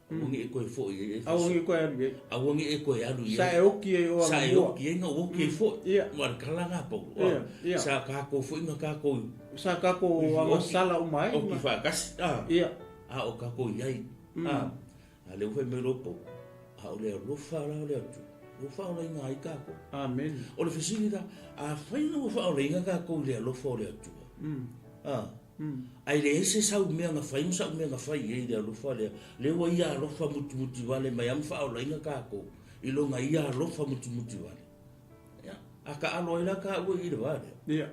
aua ne i e toe foi i ai Efeso. Aua ne i toe alu i ai. Aua ne i e toe alu i ai. Sa e oki ai o Sa e anamua. oki ai na ua oki ai foi. Ia. Ma le tala lena a Paulo. Ia, ia. Sa tatou foi na tatou Sa tatou agasala uma ai. Oki faatasi. Ia. A o tatou i ai. A lea ua fai mai loa Paulo, a o le alofa la o le Atua, ua faaolaina ai tatou. Amen. O le fesili la, afai na ua faaolaina tatou i le alofa o le Atua, ae leai se sau mea na fai ma sau mea na fai i ai le alofa lea, lea ua ia alofa mutimuti vale mai lava ma faaolaina tatou i lona ia alofa mutimuti vale. Ia, a taalo ai la taua i le va lea. Ia.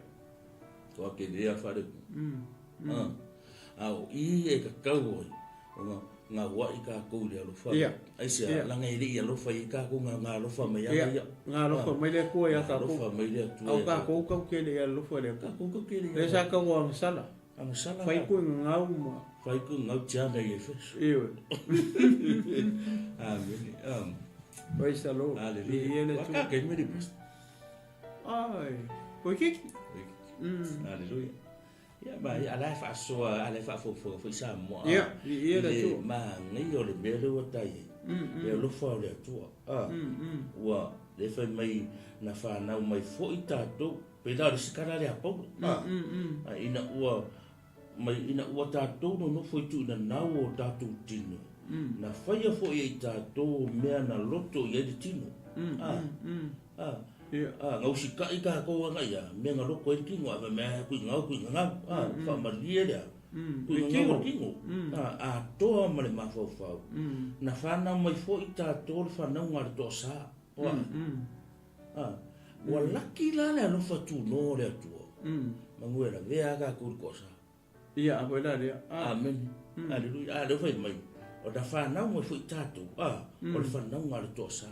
Toa tele a faalepu. A o i e tatau ai, ona gaua'i tatou i le alofa. Ia. Aisea, Ia. leaga e le i alofa i ai tatou, na alofa mai Ia. ana ia. Na alofa mai le Atua ia Na tatou. alofa mai le Atua A o ia tatou tau tele i alofa i le Atua. Tatou tau tele i Lea alofa. sa tau agasala. Agasala. Fai ku ngau ma. Fai ku ngau tiana i Efeso. Ioe. Amene. Praise the Lord. Hallelujah. Viia le Atua. Waka ke meri pas. Ai. Koe kiki. Hallelujah. Ia, ma ia, a la e faasoa, a la e faafoufoga foi Samoa. Ia, viia le I Atua. le magaia o le mea lea ua tai ai. Le alofa o le Atua. A, ua le fai mai na fanau mai foi tatou, pei la o le isi tala lea a Paulo. A, a ina ua mai ina ua tatou nonofo i tuuinanau o tatou tino, na faia foi e i tatou o mea na loto i ai le tino. A, a, a, gausikaʻi tatou aga ia mea na loto ai le tino, a fai mai a tuigau, tuigagau, a, faamalie lea, tuigagau o le tino, a, atoa ma le mafaufau, na fanau mai foi tatou le fanauga a le toasa, o a, a, ua laki la le alofa tunoa o le Atua, manu e lavea a tatou i le toasa. Ia, a foi la lea. A. Amene. Aleluia. A, lea ua fai mai, o na fanau mai foi tatou, a, o le fanauga a le toasa.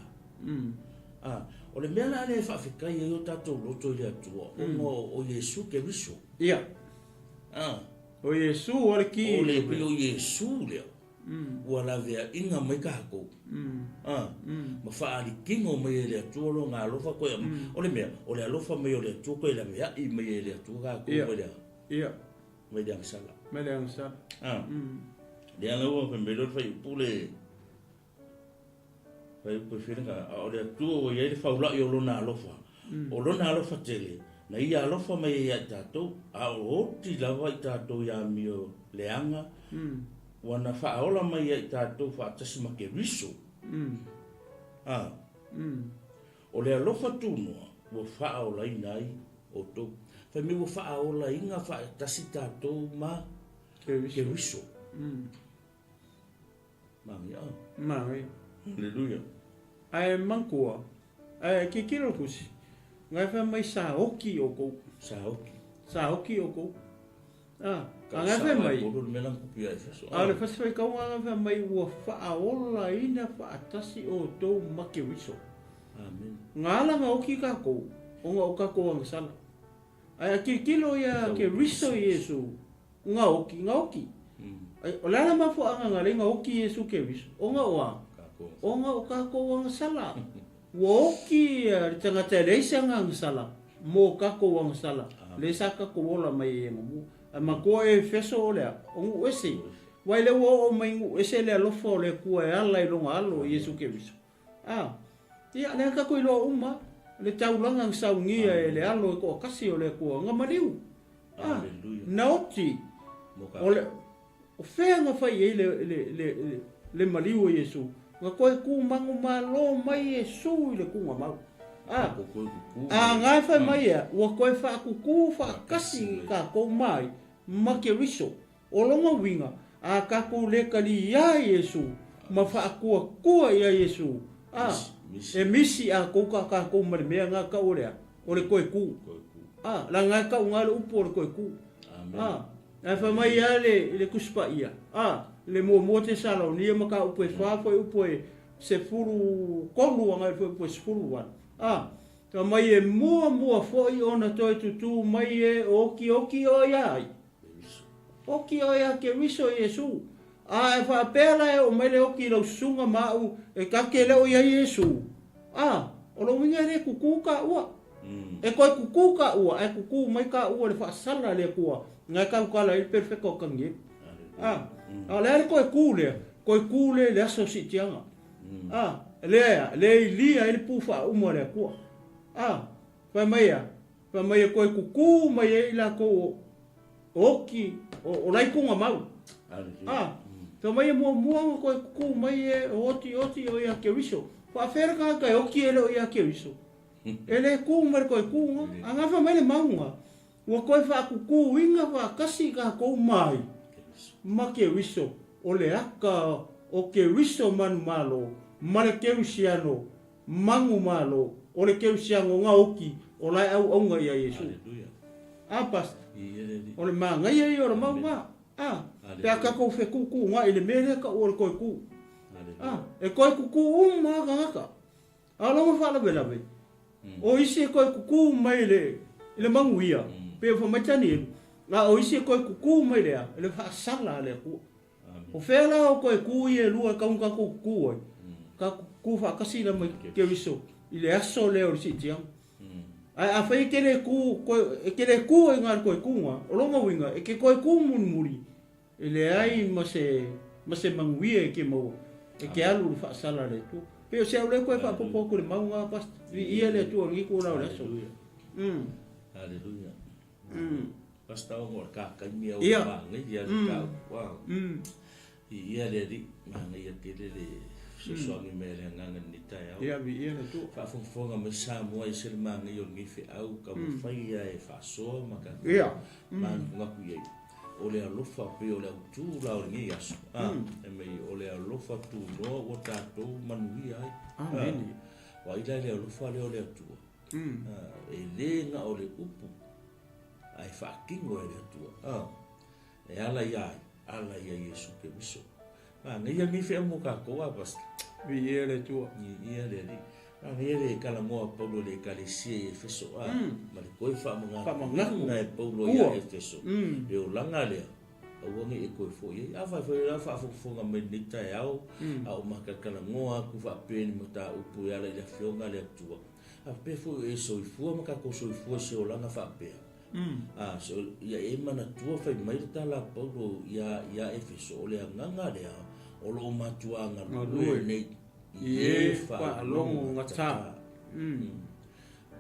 A, o le mea la lea e faafetai ai o tatou loto i le Atua, ona o Iesu Keriso. Ia. A. O Iesu o le ki. O le pei o Iesu lea. Ua laveaiga mai tatou. A, ma faalikino mai e le Atua lona alofa koe. O le mea, o le alofa mai o le Atua koe laveai mai e le Atua tatou mai le Ia. Mai le agasala. Mai le agasala. A. Lea la ua fai mai loa le fuaiupu le fuaiupu e fia a o le Atua ua i ai le faula'i o lona alofa. O lona alofa tele, na ia alofa mai ai ia i tatou, a o oti lava i tatou i amio leaga, ua na faaola mai ia i tatou faatasi ma Keriso. A. O le alofa tunoa ua faaolaina ai outou. Fai mai ua faaolaina faatasi tatou ma Keriso. Manaia. Manaia. Aleluia. Ae manatua, ae tilotilo le tusi, na e fai mai sa oki outou. Sa oki. Sa oki outou. A, a na fai mai. A o le fasi faitauga na fai mai ua faaolaina faatasi outou ma Keriso. Amen. Na ala na oki tatou, ona o tatou agasala. Ae a tilotilo ia Keriso Iesu, na oki, na oki. Ai, o le a le mafuaaga na le na oki Iesu Keriso? Ona o a? Ona o tatou agasala. Ua oki le tagata e leai se aga agasala mo tatou agasala. Le sa tatou ola mai ai e muamua. Ae matua e Efeso o lea, o nuu ese. Aua e le ua oo mai nuu ese le alofa o le Atua e ala i lona Alo, Iesu Keriso. A, ia, lea tatou iloa uma le taulaga na saunia e le Alo e toatasi o le Atua, na maliu. A, na oti. O le, o fea na fai ai le, le, le, le, le maliu o Iesu? Na toe tumanumalo mai Iesu i le tugamau. A, a na e fai mai ea, ua toe faakukū faatasi tatou mai ma Keriso. O lona uiga, a tatou le taliā Iesu ma faakuakua iā Iesu, a, e misi atou ka tatou ma le mea na tau o le a? O le toe kū. A, leaga e tau na le upu o le toe kū. A, ae fai mai a le, le Tusi Paia, a, le muamua Tesalonia mataupu e fa fuaiupu e 13 agai i le fuaiupu e 18, a, fai mai e muamua foi ona toe tutū mai e okioki oe iā ai? Oki oe ia Keriso Iesu. A e faapea la e oo mai le oki i lau susuga ma au e ta te le o i ai Iesu, a, o lou uiga e le kukū kaua. E toe kukū kaua, ae kukū mai kaua i le faasala a le Atua, na e tautala ai le perofeta o Tanielu. A, a o le a le toe kū lea? Toe kū lea i le aso o siitiaga. A, lea, lea e ilia ai le pu faauma a le Atua. A, fai mai a, Fai mai e koe kukū mai ai i lakou o oki, o laikuga mau. A, fai mai e muamua ona koe kukū mai e o oti oti o ia Keriso. Faafea le tagata e oki e le o ia Keriso? E le kū mai le koe kūga, a nga fai mai le mauga, ua koe faakukūina faatasi i tatou mai ma Keriso, o le aka o Keriso manumalo ma le Kerisiano Manumalo, o le Kerisiano nga oki o la e auauna ia Iesu. A, Pastor, o le manaia ia o le mau nga. A, pe a tatou fekūkū nga i le mea lea tau o le toe kū. A, e toe kukū uma a tagata. A o lona faalavelave, o isi e toe kukū mai i le, i le manuia, pei o fai mai Tanielu, a o isi e toe kukū mai i le a, i le faasala a le Atua. O fea la o toe kū ia e lua e tau ona tatou kukū ai? Ka kukū faatasi la ma Keriso i le aso lea o le siitiaga. Ae afai e te le kū, koe, e te le kū ai ngā koe kūnga, o lona uiga, e te koe kū mulimuli, e leai ma se, ma se manuia e te maua, e te alu i le faasala a le Atua. Pei o se au lea koe faapopo atu i le mau ngā, Pastor. Viia le Atua i lenei itula o le aso. Hallelujah. Mm. Hallelujah. Mm. Pastor o ngō ka kaimi au Ia. māngai ia Mm. ka wow. Mm. Viia le Alii, manaia tele le fesoasoani mai a le Agaga i lenei taeao. Ia, viia le Atua. Faafogafoga mai Samoa ese le manaia o lenei feau, taumafai lava e faasoa ma tatou manatunatu i ai. O le alofa pei o le autu la o lenei aso, a, e mei o le alofa tunoa ua tatou manuia ai. Amene. Vaai la i le alofa lea o le Atua, a, e le na o le upu, ae faatino e le Atua. A. E ala ia ai, ala ia Iesu Keriso. Manaia lenei feau mo tatou a Pastor. Viia le Atua. Viia le Alii. Manaia le talanoa a Paulo i le Ekalesia i Efeso a, ma le toe faamanatuina e Paulo ia Efeso, le olaga lea, aua ne i e toe foi ai. Afai foi o la faafogafoga mai lenei taeao, a o mataltalanoa atu faapea ni mataupu e ala i le Afioga a le Atua, a faapea foi o e soifua ma tatou soifua i se olaga faapea, A, so, ia e manatua fai mai le tala a Paulo ia, ia Efeso, o le agaga lea o lo o matuā galue nei i e faalogo gatā.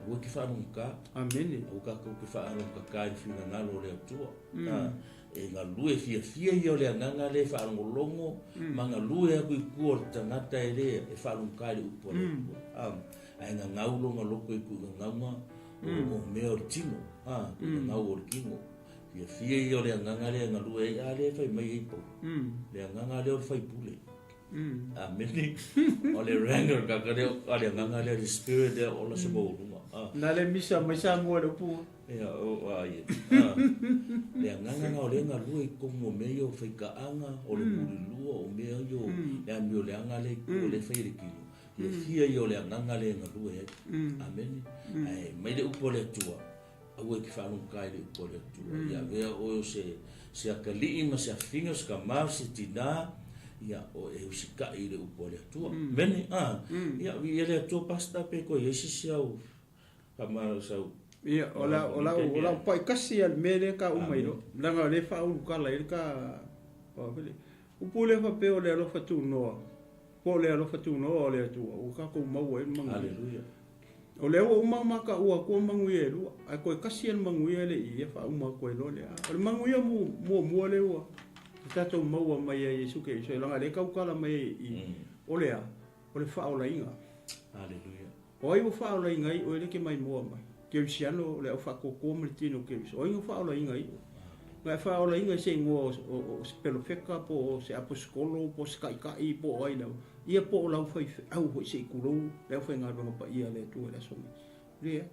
Aua e te faalogotā. Amene. Aua tatou te faalogotā i le finagalo o le Atua. A, e galue fiafia ia o le agaga lea e faalogologo ma galue atu i tua o le tagata e le e faalogotā i le upu a le Atua. A, ae gagau lona loto i tuugagauga o mea o le tino, a, tuugagau o le tino. Fiafia ia o le agaga lea e galue ai, a lea e fai mai ai Paulo, le agaga lea o le faipule. Amene. O le agaga o le tagata lea, o le agaga lea, le spirit lea o ola se maualuga. A. Na le misa mai Samoa i le upu. Ia, o, a, ia. A. Le agaga na o lea e galue i totonu o mea ia o faikaaga, o le mulilua, o mea ia o le amioleaga lea i tua, lea e fai e le tino. Fiafia ia o le agaga lea e galue ai. Amene. Ae mai le upu a le Atua, aua e te faalogotā i le upu a le Atua. Ia avea oe o se, se atalii ma se afafine, o se tama, o se tinā, ia, o e usitai i le upu a le Atua. Amene. A, ia, viia le Atua, Pastor, pe toe i ai se isi au faamalo sau. Ia, o la, o la, o la pai kasi a le mea lea ka uma i lo. Leaga o lea e faaulukala ai le ka, upu lea faapea o le alofa tunoa. Po o le alofa tunoa o le Atua ua tatou maua ai le manuia. Aleluia. O lea ua uma ma taua atua manuia e lua, ae toe tasi le manuia le i ia faauma atu ai loa lea. O le manuia muamua lea ua tatou maua mai ai Iesu Keriso, leaga lea e tautala mai ai i, o le a? O le faaolaina. Aleluia. O ai ua faaolaina ai oe lea e te maimoa mai? Kerisiano, o le au faatoatoa ma le tino Keriso. O ai na faaolaina ai oe? Na e faaolaina i se igoa o se pelofeka po o se aposetolo po o se taitai po o ai lava, ia po o lau faifeau foi se i tulou le aufaigaluega paia a le Atua i le aso nei. Leai.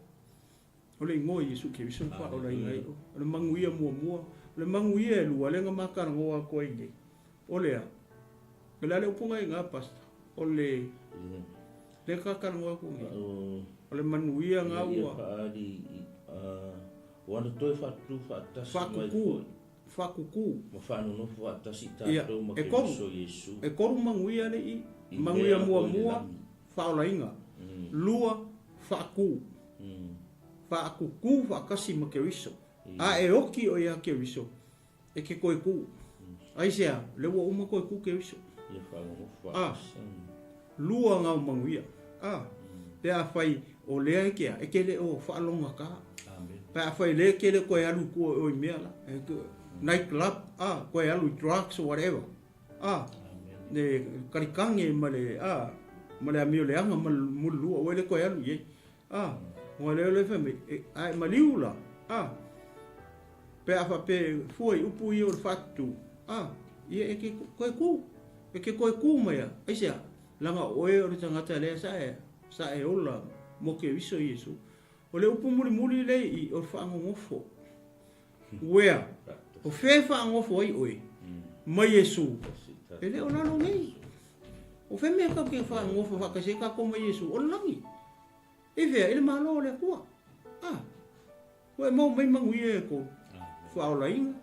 O le igoa o Iesu Keriso na faaolaina ai oe. O le manuia muamua, o le manuia e lua lea na ma talanoa atu ai nei, o le a? O le a le upu na i ina, Pastor? O le lea ka talanoa atu nei. O le manuia na ua. Ua na toe faatutu faatasi mai foi. Faakuku. Ma faanonofo faatasi i tatou ma Keriso Iesu. E tolu manuia le i. Manuia muamua, faaolaina. Lua, faaku. Faakuku faatasi ma Keriso. A e oki oe ia Keriso, e ke toe ku. Aisea? Lea ua uma toe ku Keriso. Ia faanonofo faatasi. Lua ngau manuia. A, pe afai o lea e ke a, e ke le o faalogata. Pe afai lea e ke le koe alu i tua o i mea la, night club, a, koe alu i drugs or whatever. A, le kalikange ma le, a, ma le amio leaga ma le mulilua, ua le koe alu i ai. A, ona lea o le fai mai, e, a e maliu la, a, pe a faapea e fua i upu ia o le faatutu, a, ia e ke koe ku, e ke koe ku mai a, aisea, leaga o oe o le tagata lea sa e, sa e ola mo Keriso Iesu. O le upu mulimuli lea i i, o le faanonofo. Uea, o fea e faanonofo ai oe mai Iesu? E le o lalo nei. O fea mea tatou te faanonofo faatasi ai tatou ma Iesu? O le lagi. I fea? I le Malo o le Atua. A, ua e maua mai manuia e tolu, faaolaina,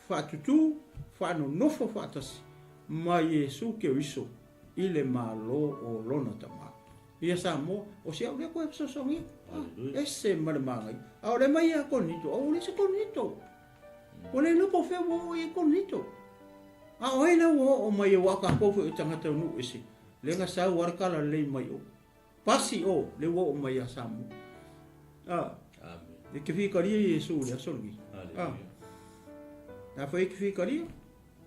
faatutū, faanonofo faatasi ma Iesu Keriso i le Malo o Lona Tama. Ia Samoa, o si au lea koe fesoasoani atu. Ese ma le manaia. A o le mai ia Korinito, ua leai se Korinito. Ua le iloa po o fea ua oo i ai Korinito. A o ai la ua oo mai aua o tatou foi o tagata o nuu ese, lea na sau lava le tala lelei mai o. Pasi o, lea ua oo mai ia Samoa. A, e te fitalia Iesu i le aso lenei. A, afai e te fitalia,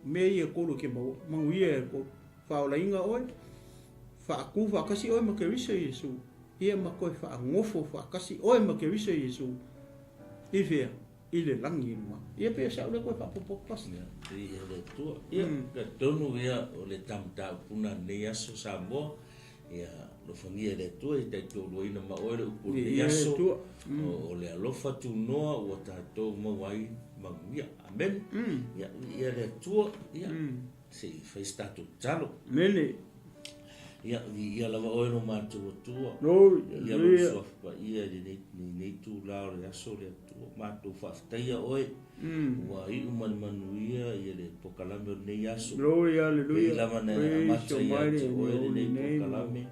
mea ia e tolu e te maua, manuia e tolu. Faaolaina oe, faatu faatasi oe ma Keriso Iesu, ia ma toe faanofo faatasi oe ma Keriso Iesu i fea? I le lagi i luga. Ia pei o se au lea toe faaopoopo atu Pastor. Ia, viia le Atua. Ia, talitonu ia o le tamataupu-na lenei aso Samoa, ia alofagia e le Atua ia taitoaluaina ma oe le upu o lenei aso, o le alofa tunoa ua tatou maua ai manuia. Amene. Ia, viia le Atua. Ia, se i fai se tatou tatalo. Amene. Ia, viia lava oe lo matou Atua. Glory. Ia lou suafa paia i lenei, lenei itula o le aso le Atua. Matou faafetaia oe. Ua iu ma le manuia ia le pokalame o lenei aso. Glory, hallelujah. Pei lava na amata ia te oe lenei pokalame.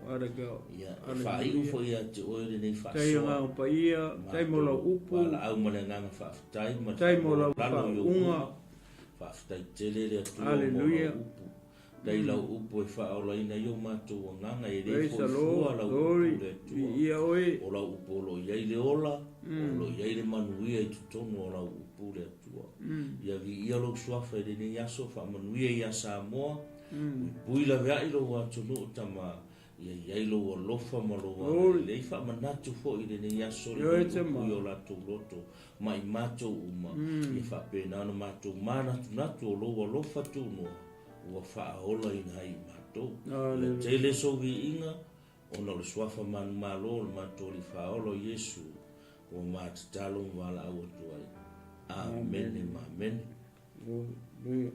Ia, e faaiu foi ia te oe lenei faasoa. Tai agaga paia, tai mo lau upu. Valaau ma le agaga faafetai ma le Tai mo lau faamalalo i ou faauuga. uma. Faafetai tele le Atua mo lau Hallelujah. upu. Tai lau upu e faaolaina ai o matou agaga, e le Praise the foi fua Lord. lau upu Glory. le Atua. Viia oe. O lau upu o lo o i ai le ola, o lo o i ai le manuia i totonu o lau upu le Atua. Ia viia lou suafa i lenei aso, faamanuia ia Samoa, puipui laveai lou atunuu tama, ia i ai lou alofa ma lou agalelei, faamanatu foi i lenei aso lenei upu i o latou loto ma i matou uma, ia faapena ona matou manatunatu o lou alofa tunoa ua faaolaina ai i matou. Ia tele sou viiga ona o le suafa manumalo o le matou Alii Faaola o Iesu ua matatalo ma valaau atu ai. Amene ma amene. Hallelujah.